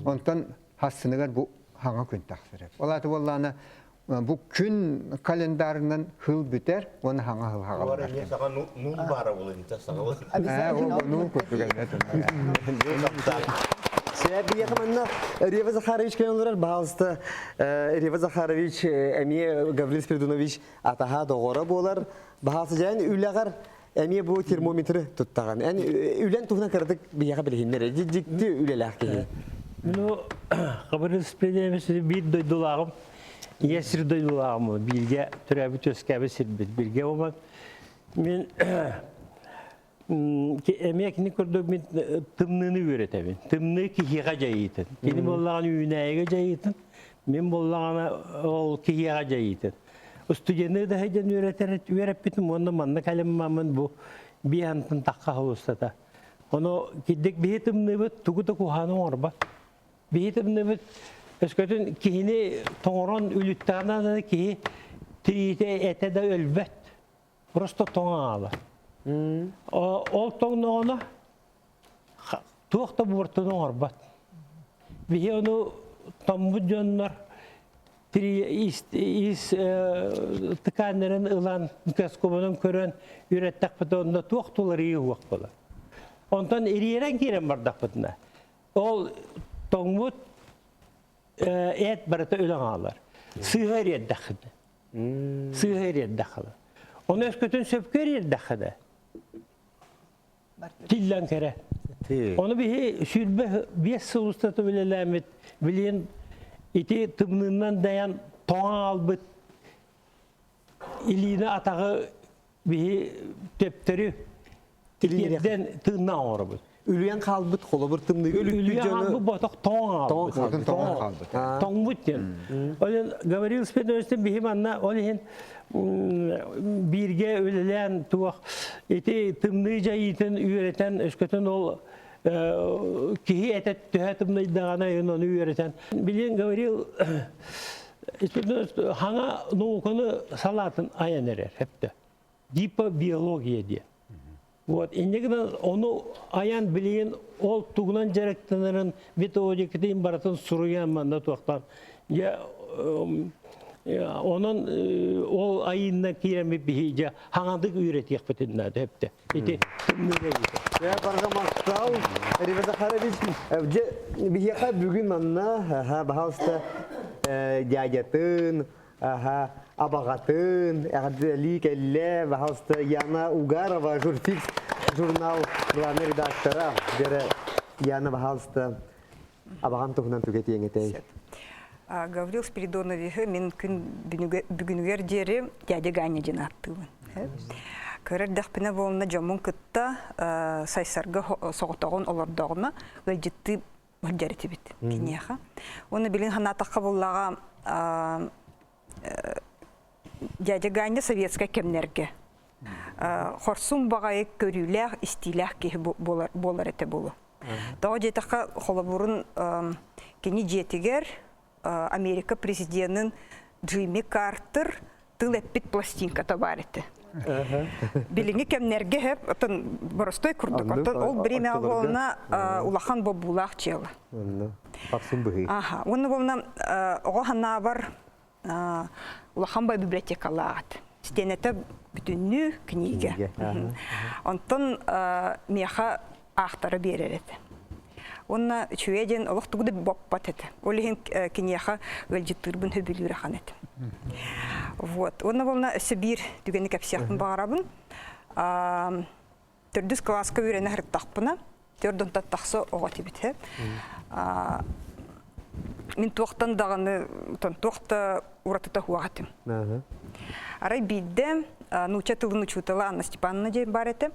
Онтон хассыныгар бу хаҥа күн тахсар. Ол аата буоллаана бу күн календарынан хыл бүтэр уонна хаҥа хыл хаҕалар. Саха нуул баара буолан саҕалы. Нуул курдук Биһиэхэ манна Рева Захарович кэлэн олорор. Баһаалыста Рева Захарович эмиэ Гаврил Спиридонович атаһа доҕоро буолар. Баһаалыста дьээн үлэҕэр эмиэ бу термометры туттаҕын. Эн үлэн туһунан кыратык биһиэхэ билиһиннэр. Дьикти үлэлээх киһи. Ну, Гаврил Спиридонович биир дойдулааҕым, ийэ сир дойдулааҕым, бииргэ төрөөбүт үөскээбит сирбит. Бииргэ буолан мин эмиэ кини курдук мин тымныыны үөрэтэбин. Тымныы киһиэхэ дьайыытын. Кини буоллаҕына үүнээйигэ дьайыытын, мин буоллаҕына ол киһиэхэ дьайыытын. Студенты да сылдьан үөрэтэр үөрэппитим уонна манна кэлиммаммын бу биһантан тахха холустата. Ону кирдик биһи тымныыбыт тугу да куһааны оҥорбот. Биһи тымныыбыт өскөтүн киһини тоҥорон үлүттэҕинэ киһи тириитэ этэ да өлбөт. Просто тоҥо аалар. Ол тоҥноҕуна туох да буортуну оҥорбот. Биһи ону тоҥмут дьоннор ис тканнарын ылан микроскобунан көрөн үөрэттэхпит онно туох туларыйыы уох буолар. Онтон ириэрэн киирэн бардахпытына ол тоҥмут эт барыта өлөн хаалар. Сыыһа ириэрдэххинэ. Сыыһа ириэрдэххинэ. Ону өскөтүн сөпкө ириэрдэххинэ тиллэн кэрэ. Ону биһи 25 сыл устата үлэлээммит, билигин ити тымныынан дайан тоҥон аалбыт илиини атаҕы биһи төптөрү тириэрдэн тыыннаах оҥоробут. Үлүйэн хаалбыт холобур тымныыга үлүйэн хаалбыт ботох тоҥон хаалбыт. Тоҥон хаалбыт. Тоҥмут диэн. Ол иһин Гаврил Спиридоновичтан биһи манна ол иһин бииргэ үлэлээн туох ити тымныы дьайыытын үөрэтэн өскөтүн ол киһи этэ төһө тымныйдаҕына ону үөрэтэн билигин Гаврил хаҥа науканы салаатын айан эрэр хэптэ гипобиология диэн вот инньэ гынан ону айан билигин ол тугунан дьарыктанарын методикатын барытын суруйан манна туохтаан дьэ онон ол айыынна киирэммит биһи дьэ хаҥадык үөрэтиэхпитин наада эптэ ити тымныыга Дьэ барҕа махтал Рива Захарович дьэ биһиэхэ бүгүн манна баһаалыста дядятын Аха, абаҕатын, эҕэрдэлии кэллэ, баһаалыста Яна Угарова, Журфикс журнал главный редактора. Дьэрэ, Яна, баһаалыста, абаҕан туһунан түгэтиэҥ этэй. Гаврил Спиридоновиһы мин күн бүгүнүгэр диэри дядя Ганя диэн ааттыыбын. Көрөр дэхпинэ буолна дьоммун кытта Сайсарга соҕотоҕун олордоҕуна ыалдьыттыы сылдьар этибит киниэхэ. Уонна билин санаатахха буллаҕа дядя Ганя советскай кэмнэргэ хорсун баҕайы көрүүлээх, истиилээх киһи буолар, буолар этэ буолуо. Тоҕо диэтэххэ, холобурун кини дьиэтигэр Америка президенин Джимми Картер тыл эппит пластинката баар этэ. Билиҥҥи кэмнэргэ хэп, отон боростой курдук, оттон ол время буолна улахан бобуулаах дьыала. Ахсын быһыы. Аха, уонна буолна оҕо ханаабар улахан бай библиотекалаат. Стенете бүтүннүү книга. Онтон миэхэ аахтара биэрэр этэ. Уонна үчүгэй диэн олох тугу да боппот этэ. Ол иһин киниэхэ ыалдьыттыырбын сөбүлүүр ахан этим. Вот. Уонна буолна өссө биир түгэни кэпсиэхпин баҕарабын. Төрдүс кылааска үөрэнэ сырыттахпына, төрдүнтэн тахса оҕо этибит. Мин туохтан даҕаны, туох да уратыта суох этим. Арай биирдэ нуучча тылын учуутала Анна Степановна диэн баар этэ.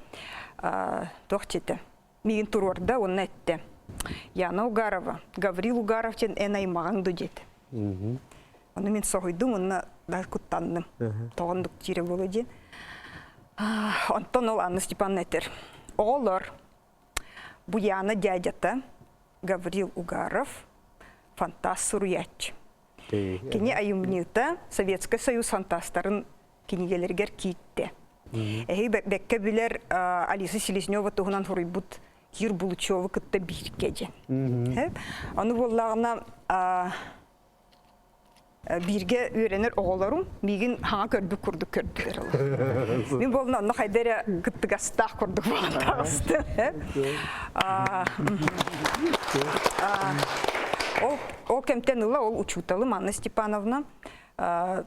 Туох диэтэ? Миигин туруорда уонна эттэ. Яна Угарова, Гаврил Угаров диэн эн аймаҕыҥ ду диэтэ. Ону мин соһуйдум уонна да куттанным. Тоҕондук диирэ буолуо диэн. Онтон ол Анна Степановна этэр. Оҕолор, Буяна дядята Гаврил Угаров фантаст суруйааччы. Кини айымньыта Советскай Союз фантастарын кинигэлэригэр киирдэ. Эһи бэккэ билэр Алиса Селезнева туһунан суруйбут Кир Булычеву кытта бииргэ диэн. Ону буоллаҕына бииргэ үөрэнэр оҕолорум миигин хаҥа көрбүт курдук көрдүлэр. Мин буолна онно хайда эрэ кыттыгастаах курдук буолан таҕыстым. Ол, ол кэмтэн ыла ол учууталым Анна Степановна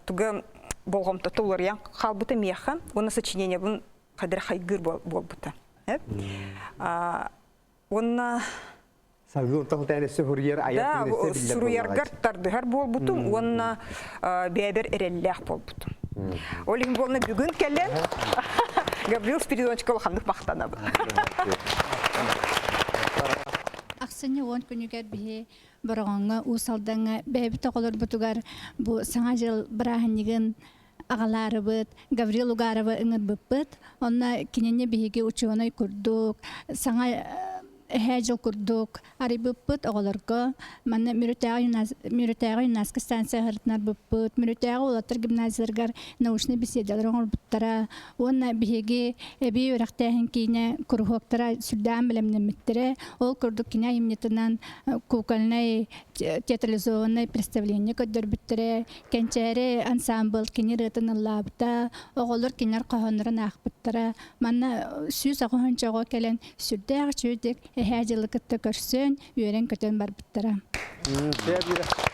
туга болҕомтото уларыйан хаалбыта миэхэ уонна сочинениебын хайдара хайгыыр буолбута. Уонна Салгыы онтон тэн өссө суруйар айар Да, суруйаргар тардыһар буолбутум уонна бэйэбэр эрэллээх буолбутум. Ол иһин буолна бүгүн кэлэн Гаврил Спиридоновичка улаханнык махтанабын. Ахсынньы 10 күнүгэр биһи Бороҕоҥҥо, Уус Алдаҥҥа бэйэбит оҕолорбутугар бу Саҥа дьыл бырааһынньыгын аҕалаарыбыт Гаврил Угаровы ыҥырбыппыт. Онно кинини биһиги учуонай курдук, саҥа эһээ дьыл курдук арыйбыппыт оҕолорго. Манна Мүрүтээҕи юнацкай станция аһарытынарбыппыт, Мүрүтээҕи уолаттар гимназияларыгар научнай беседалар оҥорбуттара. Уонна биһиги эбии үөрэхтээһин киинэ куруһуоктара сүрдээн бэлэмнэммиттэрэ. Ол курдук кини айымньытынан кукольнай театрализованнай представление көрдөрбүттэрэ, Кэнчээри ансаамбыл кини ырыатын ыллаабыта, оҕолор кинилэр хоһооннорун аахпыттара. Манна 180 оҕо кэлэн сүрдээх үчүгэйдик эһээ дьылы кытта көрсөн, үөрэн-көтөн барбыттара.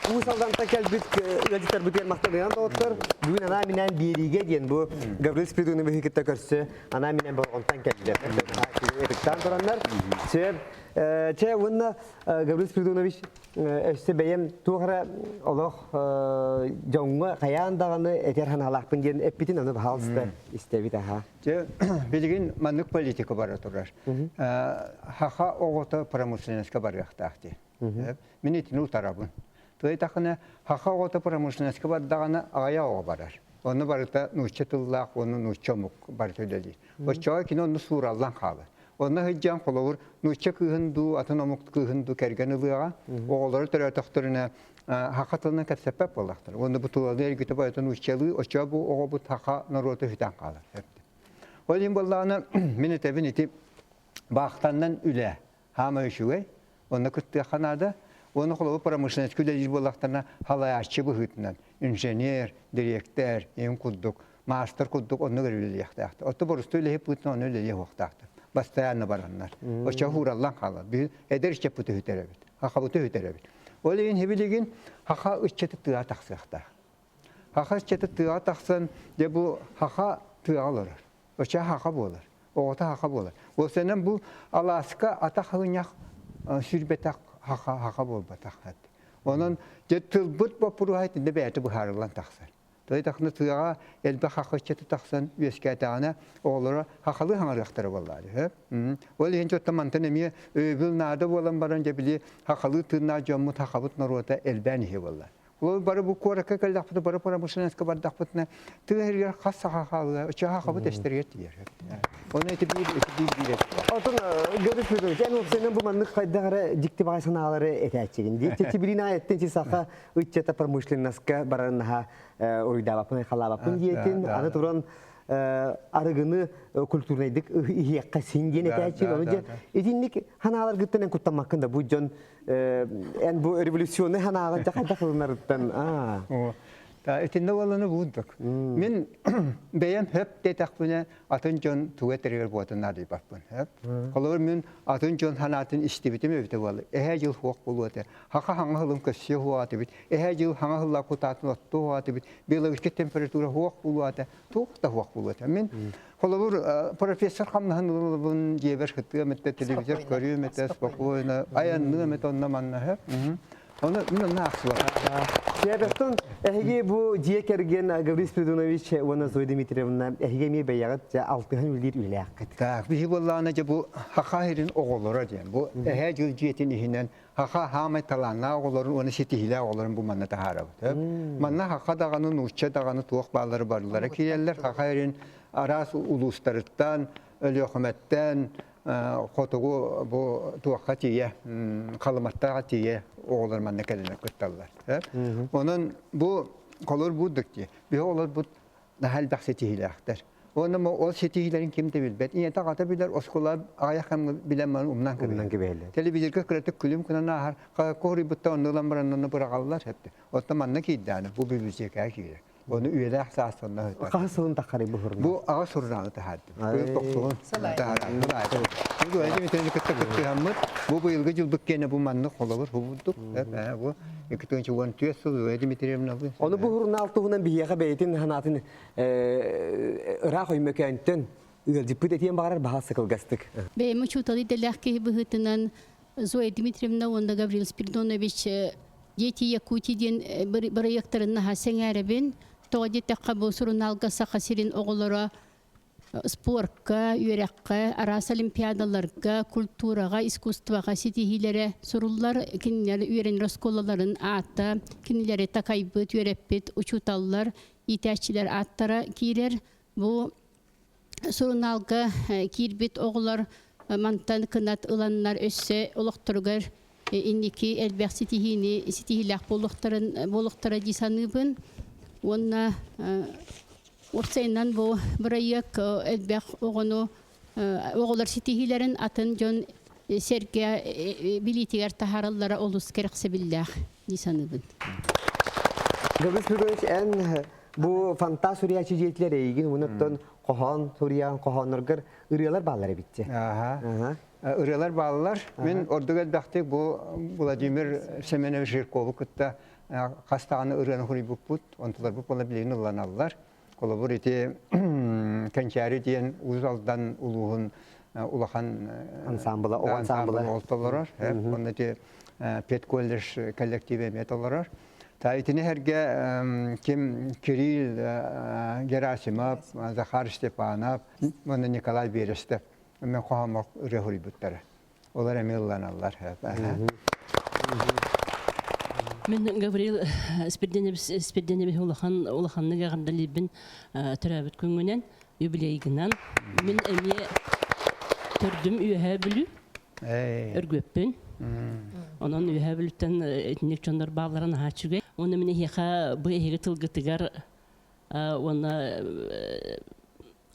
Уус Алдантан кэлбит ыалдьыттарбытыгар махтаныан доҕоттор. Бүгүн анаа минээн биэриигэ диэн бу Гаврил Спиридоновиһы кытта көрсө анаа минээн Бороҕонтон кэллилэр. Ытыктаан тураннар. Сөп. Чэ уонна Гаврил Спиридонович өссө бэйэм туох эрэ олох дьоҥҥо хайаан даҕаны этэр санаалаахпын диэн эппитин аны баһаалыста истэбит аха. Дьэ, билигин маннык политика бара турар. Хаха оҕото промышленноска барыахтаах дии. Мин итини утарабын. Туйтахына хаха оҕото промышленноска бардаҕына аҕыйах оҕо барар. Онно барыта нуучча тыллаах уонна нуучча омук барыта үлэлиир. Оччоҕо кини онно суураллан хаалар. Онно сылдьан холобур нуучча кыыһын дуу, атын омук кыыһын дуу кэргэн ылыаҕа, оҕолору төрөөтөхтөрүнэ саха тылынан кэпсэппэт буоллахтар. Уонна бу тулалыы эргитэ бойото нууччалыы, оччоҕо бу оҕобут саха норуота сүтэн хаалар. Ол иһин буоллаҕына мин этэбин ити баахтаннан үлэ хаама үчүгэй, онно кыттыахха наада. Уонна холобур промышленность үлэлиир буоллахтарына халайааччы быһыытынан инженер, дириэктэр, эҥин курдук маастар курдук оннук эрэ үлэлиэхтээхтэр. Отто боростуой үлэһит быһыытынан онно үлэлиэ суохтаахтар. Бастайаанна бараннар. Оччо хуураллан хаалар. Биһи эдэр ыччаппыт үһүтэрэбит. Хахабыты үһүтэрэбит. Ол иһин билигин хаха ыччаты тыаҕа тахсыахтаах. Хаха ыччаты тыаҕа тахсан, дьэ бу хаха тыаҕа олорор. Оччо хаха буолар. Оҕото хаха буолар. Уопсайынан бу алааска атах ынньах сүүрбэтэх хаха хаха буолбатах. Онон дьэ тылбыт боппуруоһа итиннэ бэйэтэ быһаарыллан тахсар. Тойдахна тыаҕа элбэх хахыччаты тахсан үөскээтэҕинэ оҕолоро хахалыы хаҥарыахтара буоллаары. Ол иһин дьоттон мантан эмиэ өйөбүл наада буолан баран дьэ били хахалыы тыыннаах дьоммут хахабыт норуота элбээн иһи буолла. Ол бары бу куоракка кэллэхпитинэ, бары промышленноска бардахпытына тыа сиригэр хас саха хаалыа, оччо хахабыт эстэригэр тиийэр. Оны ити биир ити биир биир Отон Гаврил Федорович, эн уопсайынан бу маннык хайдах эрэ дьикти баҕай санаалары этээччигин. Чичибилин аайыттан чи саха ыччата промышленноска барарын наһаа уруйдаабаппын, халаабаппын диэтин, аны туран арыгыны культурнайдык иһиэххэ син диэн этээччи. Ону дьэ итинник ханааларгыттан эн куттаммаккын да бу дьон эн бу революционный ханааҕын дьэ хайдах ылынарыттан аа Итиннэ буолланы буурдук. Мин бэйэм хөп диэтэхпинэ атын дьон тугу этэригэр буотун наадыйбаппын. Холобур мин атын дьон санаатын истибитим эбитэ буолла. Эһээ дьыл суох буолуо этэ. Хаха хаҥа сылын көссүө суоҕа этибит. Эһээ дьыл хаҥа сыллаа кутаатын оттуо суоҕа этибит. Биологическай температура суох буолуо этэ. Туох да суох буолуо этэ. Мин холобур профессор хамнаһын ылабын дьиэбэр сытыам этэ, телевизор көрүөм этэ, спокойно айанныам этэ онно манна. Оны мин онно аахсыбатым. Сиэбэттэн эһиги бу дьиэ кэргэн Гаврил Спиридонович уонна Зоя Дмитриевна эһиги эмиэ бэйэҕит дьэ алтыһан үлэлиир үлэлээххит. Так, биһи буоллаҕына дьэ бу Хаха сирин оҕолоро диэн. Бу эһээ дьыл дьиэтин иһинэн Хаха хаамай талааннаах оҕолорун уонна ситиһиилээх оҕолорун бу манна таһаарабыт. Манна хаха даҕаны, нуучча даҕаны туох бааллары барылара киирэллэр. Хаха сирин араас улуустарыттан, Өлүөхүмэттэн, хотугу бу туохха тиийэ, Халыматтааҕа тиийэ оҕолор манна кэлэн кытталлар. Онон бу холор буурдук дии. Биһи оҕолорбут наһаа элбэх ситиһиилээхтэр. Уонна ол ситиһиилэрин ким да билбэт. Ийэтэ аҕата билэр, оскуола аҕыйах кэмҥэ билэн баран умнан кэбиһэллэр. Телевизорга кыратык күлүм гынан ааһар, хоһуруйбуттар онно ылан баран онно быраҕаллар. Оттон манна киирдэҕинэ бу библиотекаҕа киирэр. Ону үйэлээх саас сонно сытар. Хаһыс сылын таххарый бу журнал? Бу аҕа сурунаалы таһаардым. Быйыл тохсуһун таһаардым. Бу Дмитрий кытта кыттыһаммыт. Бу быйылгы дьылбыт киэнэ бу маннык холобур хубурдук. Бу 2014 сыл Зоя Дмитриевна. Ону бу журнал туһунан биһиэхэ бэйэтин санаатын ыраах Өймөкөөнтөн ыалдьыппыт этиэн баҕарар баһа сыкылгастык. Бэйэм учуутал идэлээх киһи быһыытынан Зоя Дмитриевна уонна Гаврил Спиридонович Дети Якутии диэн бырайыактарын наһаа сэҥээрэбин. Тоҕо диэтэххэ, бу сурунаалга Саха сирин оҕолоро спорка, үөрэххэ, араас олимпиадаларга, культураҕа, искусствоҕа ситиһиилэрэ суруллар. Кинилэр үөрэнэр оскуолаларын аата, кинилэри такайбыт, үөрэппит учууталлар, иитээччилэр ааттара киирэр. Бу сурунаалга киирбит оҕолор мантан кынат ыланнар өссө олохторугар инники элбэх ситиһиини ситиһиилээх буолуохтарын буолуохтара дии саныыбын. Уонна уопсайынан бу бырайыак элбэх оҕону оҕолор ситиһиилэрин атын дьон сэргэ билиитигэр таһаараллара олус кэрэхсэбиллээх дии саныыбын. Гаврил Спиридонович, эн бу фантаз суруйааччы дьиэтилэр эйигин уонна хоһоон суруйаан хоһоонноргор ырыалар бааллар эбит Аха. Ырыалар бааллар. Мин ордук элбэхтик бу Владимир Семенович Жиркову кытта хас даҕаны ырыаны суруйбуппут, онтуларбыт буола билигин ылланаллар. Холобур, ити Кэнчээри диэн Уус Алдан улууһун улахан ансамбла, оҕо ансамбла ол толорор. Онно ити педколледж коллективе эмиэ толорор. Та итини эргэ ким Кирилл Герасимов, Захар Степанов, уонна Николай Берестов мен хоһооммор ырыа суруйбуттара. Олар эмиэ ылланаллар. Мен Гаврил Спирденевич улахан улаханнык эҕэрдэлиибин төрөөбүт күҥҥүнэн, юбилейгынан. Мин эмиэ төрдүм Үөһээ Бүлүү. Өргүөппүн. Онон Үөһээ Бүлүүттэн итинник дьоннор бааллара наһаа үчүгэй. Уонна мин эһиэхэ бу эһиги тылгытыгар уонна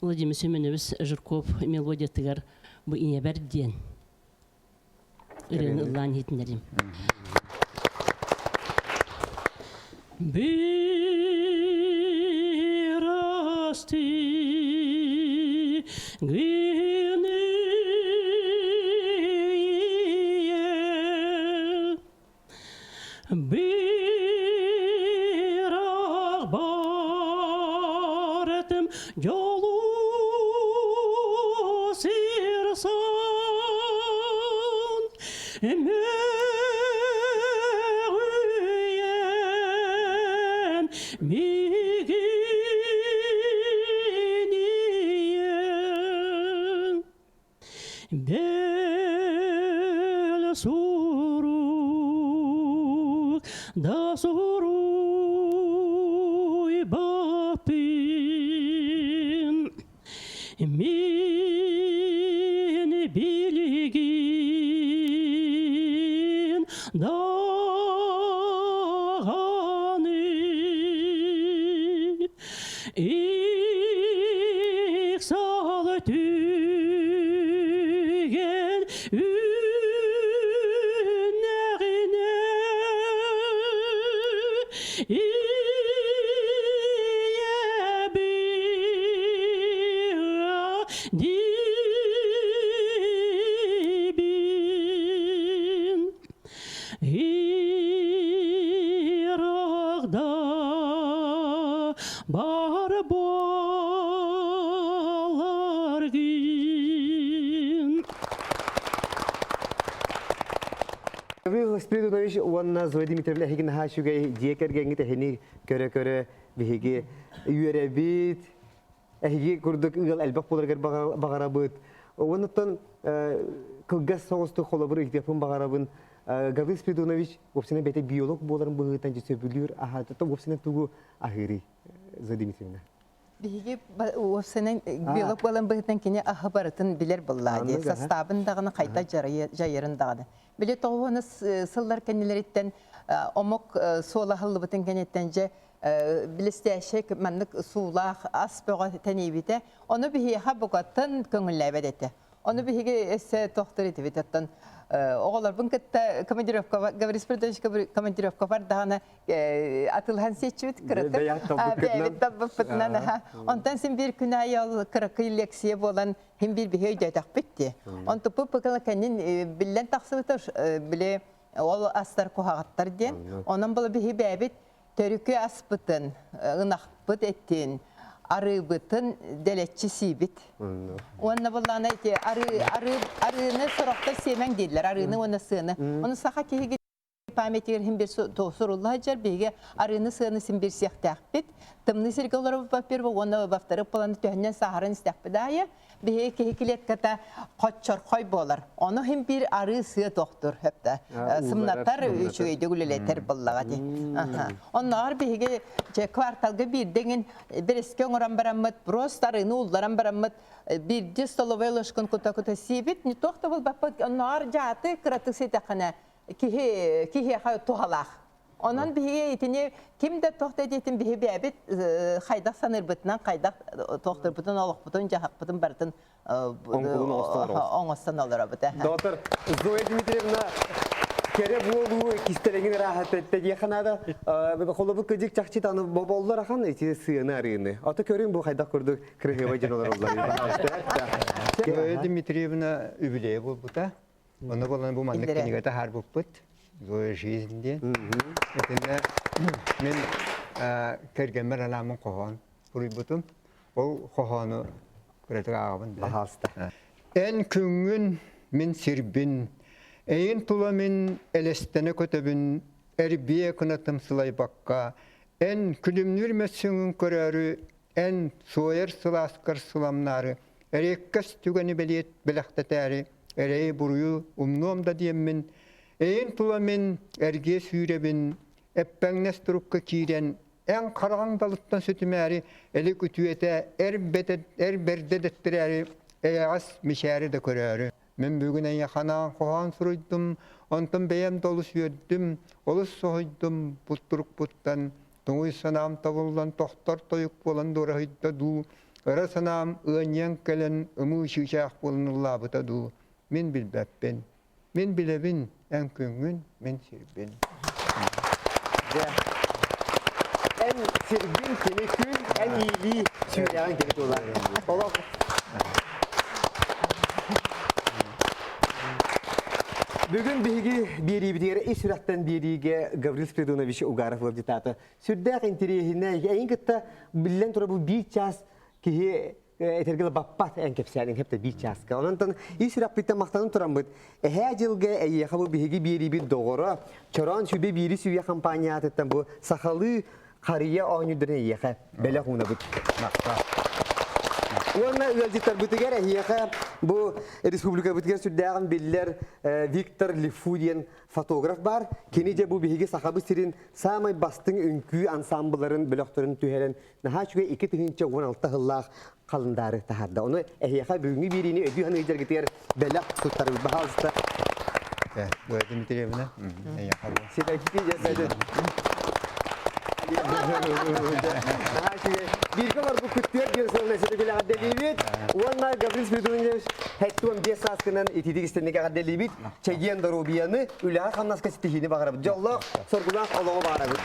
Владимир Семенович Жирков мелодиятыгар бу ийэбэр диэн ырыаны ыллаан иһитиннэрим. Бирасти гыны Бирах барытым жолу сирсан Мөҕүйэн мигин ийэн Бэл сурук да суруйбаппын Мин билигин даҕаны Иксал түгэн үүннэҕинэ Ийэбиа диибин Иракда бар буоларгын. Гаврил Спиридонович уонна Зоя Дмитриевна эһиги наһаа үчүгэй дьиэ кэргэҥҥит эһини көрө-көрө биһиги үөрэбит, эһиги курдук ыал элбэх буоларыгар баҕарабыт. Оннуттан кылгас соҕустук холобур ыйытыахпын баҕарабын. Гаврил Спиридонович уопсайынан бэйэтэ биолог буоларын быһыытынан дьэ сөбүлүүр аһа, уопсайынан тугу аһыырый, Зоя Дмитриевна? Биһиги уопсайынан биолог буолан быһыытынан кини аһы барытын билэр буоллаа дии. Састаабын даҕаны хайда дьайарын даҕаны. Били тоҕуһуна сыллар кэннилэриттэн омук суола аһыллыбытын кэнниттэн дьэ блестящий маннык суулаах ас бөҕө тэнийбитэ. Ону биһиэхэ букатын көҥүллээбэт этэ. Ону биһиги өссө тохтор этибит. Оттон оҕолорбун кытта командировка Гаврил Спиридонович командировка бардаҕына атылһан сиэччибит кыратык бэйэбит талбыппытынан онтон син биир күн аайы ол кыракый лекция буолан син биир биһи өйдөөтөхпүт дии. Онтуппут быкыла кэннин биллэн тахсыбыта били ол астар куһаҕаттар диэн. Онон була биһи бэйэбит төрүкү аспытын, ынахпыт этин, арыыбытын дэлэччи сиибит. Уонна буллаана ити арыы, арыы, арыыны сорохтор сиэмэҥ дииллэр, арыыны уонна сыаны. Ону саха киһиги памятигэр иһин бир сурулла сылдьар, биһиги арыыны сыаны син бир сиэхтээхпит. Тымныы сиргэ олоробут первый уонна во-вторых буолан төһөннөн сааһыран истэхпит аайы биһиги киһи клетката хоччорхой буолар. Ону иһин биир арыы сыа тохтур хөптө. Сымнатар үчүгэйдик үлэлэтэр буоллаҕа дии. Оннооҕор биһиги кварталга биирдэ иҥин бэрэскэ оҥорон бараммыт, просто арыыны улларан бараммыт, биирдии столовая ложканы кута-кута сиибит, не туох да булбаппыт. Оннооҕор дьааты кыратык сиэтэххинэ киһи киһиэхэ туһалаах. Онон биһиги итини ким да туох да диэтин биһи бэйэбит хайдах саныырбытынан, хайдах туохтурбутун, олохпутун, дьаһахпытын барытын оҥостон олоробут. Доктор Зоя Дмитриевна кэрэ буолуу кистэлэҥин ырааһата диэхэ наада. Холобур кыдьык чахчы таны боболлор ахан ити сыаны арыыны. Ото көрүҥ бу хайдах курдук кырыһыба дьон олороллор. Зоя Дмитриевна үбүлүөйэ буолбута. Ону болан бу маннык кинигэ таһаарбыппыт. Зоя жизнь диэн. Итиннэ мин кэргэммэр анааммын хоһоон суруйбутум. Ол хоһоону кыратык ааҕабын. Баһаалыста. Эн күҥҥүн мин сирбин, эйин тула мин элэстэнэ көтөбүн, эрбиэ кынатым сылайбакка, эн күлүмнүүр мөссүҥүн көрөөрү, эн суойар сылааскар сыламнаары, эриэккэс түгэни бэлиэт бэлэхтэтээри, эрэйи-буруйу умнуом да диэммин, эйин тула мин эргиэ сүүрэбин, эппэҥнэс турукка киирэн, эн хараҕыҥ далыттан сүтүмээри, элик үтүөтэ эр, эр бэрдэ дэттэрээри, эйэҕэс мичээри да көрөөрү. Мин бүгүн эйиэхэ анаан хоһоон суруйдум, онтон бэйэм да олус үөрдүм, олус соһуйдум, буттурукпуттан Туҥуй санаам тобуллан тохтор тойук буолан дуораһыйда дуу, ыра санаам ыанньыйан кэлэн ымыы чыычаах буолан ыллаабыта дуу, мин билбэппин. Мин билэбин, эн күҥҥүн, мин сирбин. Дьэ, эн сиргин кини күн, эн иилии сүүрэҕин кини туолар. Олох Бүгүн биһиги биэриибитигэр ис сүрэхтэн биэриигэ Гаврил Спиридонович Угаров ыалдьытаата. Сүрдээх интэриэһинэй, эйин кытта биллэн турар бу биир чаас киһи этэргэ баппат эн кэпсээниҥ хэптэ биир чааска. Онон ис сүрэхпиттэн махтанан тураммыт, эһээ дьылга эйиэхэ бу биһиги биэриибит доҕоро, Чороон сүбэ биири сүүйэ компаниятыттан бу сахалыы харыйа оонньуурдарын эйиэхэ бэлэх уунабыт. Уонна ыалдьыттарбытыгар эһиэхэ бу республикабытыгар сүрдээҕин биллэр Виктор Лифу диэн фотограф баар. Кини дьэ бу биһиги Сахабыт сирин саамай бастыҥ үҥкүү ансамбларын бөлөхтөрүн түһэрэн наһаа үчүгэй 2016 сыллаах халындаары таһаарда. Ону эһиэхэ бүгүҥҥү биэриини өйдүү саныыр бэлэх туттарыбыт. Баһаалыста. Зоя Дмитриевна, Бииргэ олорбут күттүөр диэн сылын эсэтигил эҕэрдэлиибит. Уонна Гаврил Спиридонович 75 сааскынан ититик истинник эҕэрдэлиибит. Чэгиэн доруобуйаны, үлэҕэ-хамнаска ситиһиини баҕарабыт. Дьоллоох, соргулаах олоҕу баҕарабыт.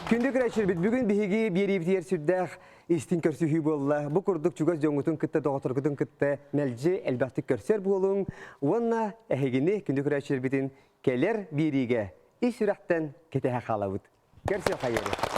Күндү көрөөччүлэрбит, бүгүн биһиги биэриибитигэр сүрдээх истиҥ көрсүһүү буолла. Бу курдук чугас дьоҥҥутун кытта, доҕотторгутун кытта мэлдьи элбэхтик көрсөр буолуҥ уонна эһигини күндү көрөөччүлэрбитин кэлэр биэриигэ ис сүрэхтэн кэтэһэ хаалабыт. Көрсүөххэ диэри.